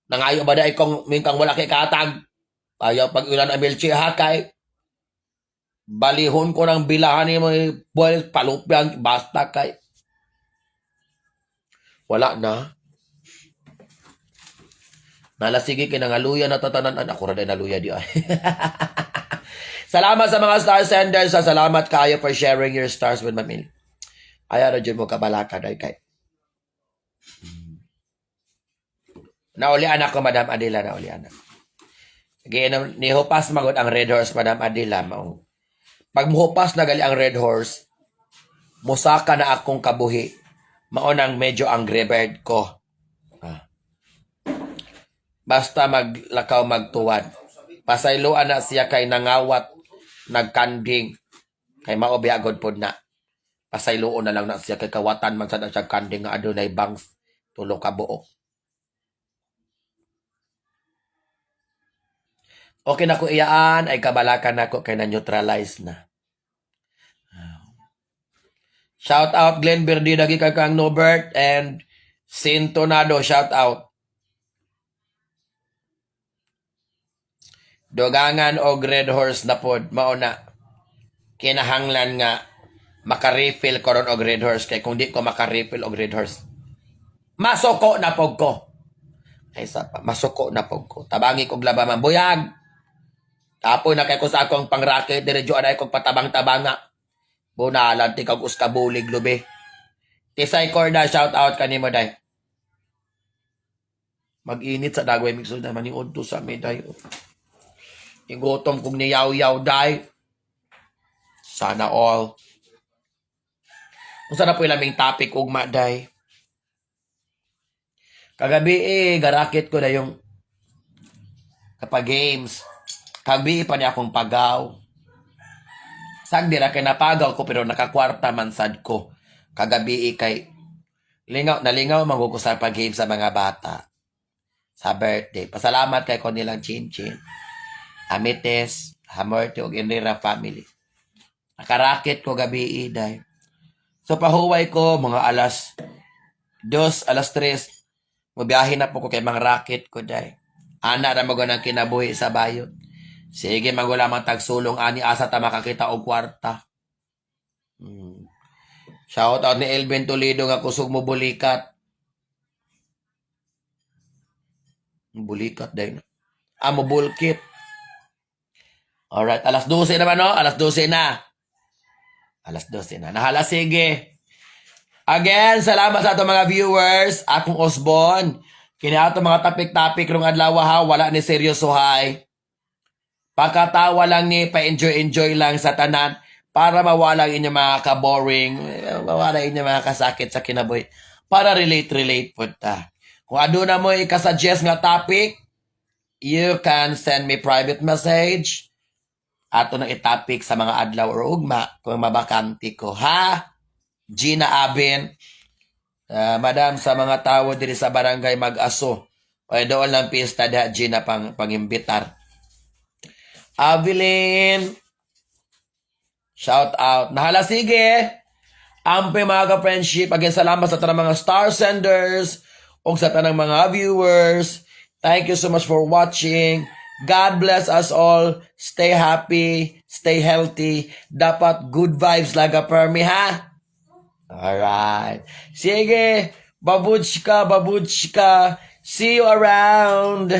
Nangayo ba dai kung mingkang wala kay katag? Ayaw pag ilan ang Melchi hakay. Balihon ko ng bilahan ni mo buwan palupyan basta kay wala na. Nala sige kay nangaluya na tatanan ako ra day naluya di ay. Salamat sa mga star senders. Salamat kayo for sharing your stars with Mamil. Ayaw na dyan mo kabalaka day kay. Naulian ako, Madam Adela, naulian ako. Sige, nihupas magod ang Red Horse, Madam Adela. Maong. Pag muhupas na gali ang Red Horse, musaka na akong kabuhi. Mao nang medyo angry bird ko. Ah. Basta maglakaw magtuwad. Pasayloan na siya kay nangawat, nagkanding. Kay mao biagod pod na. Pasayloon na lang na siya kay kawatan man sad na siya kanding nga adunay bangs tulo ka buok. Okay na ko iyaan ay kabalakan nako kay na neutralize na. Shout out Glenn Berdida gikan kang Nobert and Sintonado, shout out. Dugangan og Red Horse na pod, mao na kinahanglan nga maka-refill ko ron og Red Horse, kay kung di ko maka-refill og Red Horse, masuko na pog ko. Ay sa pa, masuko na pog ko. Tabangi kog laba man buyag. Kapoy na kay ko sa akong pangraket diretso anay kog patabang-tabanga. Bunalan ti kag uska bulig lubi. Tisay Corda, shout out kanimo day. Mag-init sa dagway mixo na maniud to sa mi day. Igutom kong niyaw-yaw day. Sana all. Unsa na po ilaming topic ugma day? Kagabi eh, garakit ko na yung kapag games. Kagabi pa niya akong pagaw. Sagdi ra kay napagaw ko pero nakakwarta man sad ko. Kagabi eh, kay lingaw nalingaw man ko sa pag-game sa mga bata sa birthday. Pasalamat kay ko nilang chin-chin. Amites, Hamorte ug Enrera family. Nakarakit ko gabi eh, day. So pahuway ko mga alas 2, alas 3. Mubiyahe na po ko kay mga racket ko day. Ana ra mo ang kinabuhi sa bayot. Sige, magula man tagsulong ani asa ta makakita og kwarta. Shout out ni Elvin Toledo nga kusog mo bulikat. Bulikat day. Ah, mo bulkit. Alright, alas 12 naman no? Alas 12 na. Alas 12 na. Nahala, sige. Again, salamat sa atong mga viewers. Akong Osbon. Kini ato mga topic-topic rong adlaw ha, wala ni seryosohay. Pakatawa lang ni, pa-enjoy-enjoy lang sa tanan para mawala ang inyong mga ka-boring, mawala inyong mga kasakit sa kinabuhi. Para relate-relate po ta. Kung aduna mo ikasuggest nga topic, you can send me private message. Ato nang itopic sa mga adlaw or ugma kung mabakante ko. Ha? Gina Abin. Madam, sa mga tao diri sa barangay mag-aso. O doon lang pista da Gina pang pangimbitar. Abilene. Shout out. Nahala, sige. Ampe mga ka-friendship. Again, salamat sa tanang mga star senders o sa tanang mga viewers. Thank you so much for watching. God bless us all. Stay happy. Stay healthy. Dapat good vibes lang permi, ha? Alright. Sige. Babuchka, babuchka. See you around.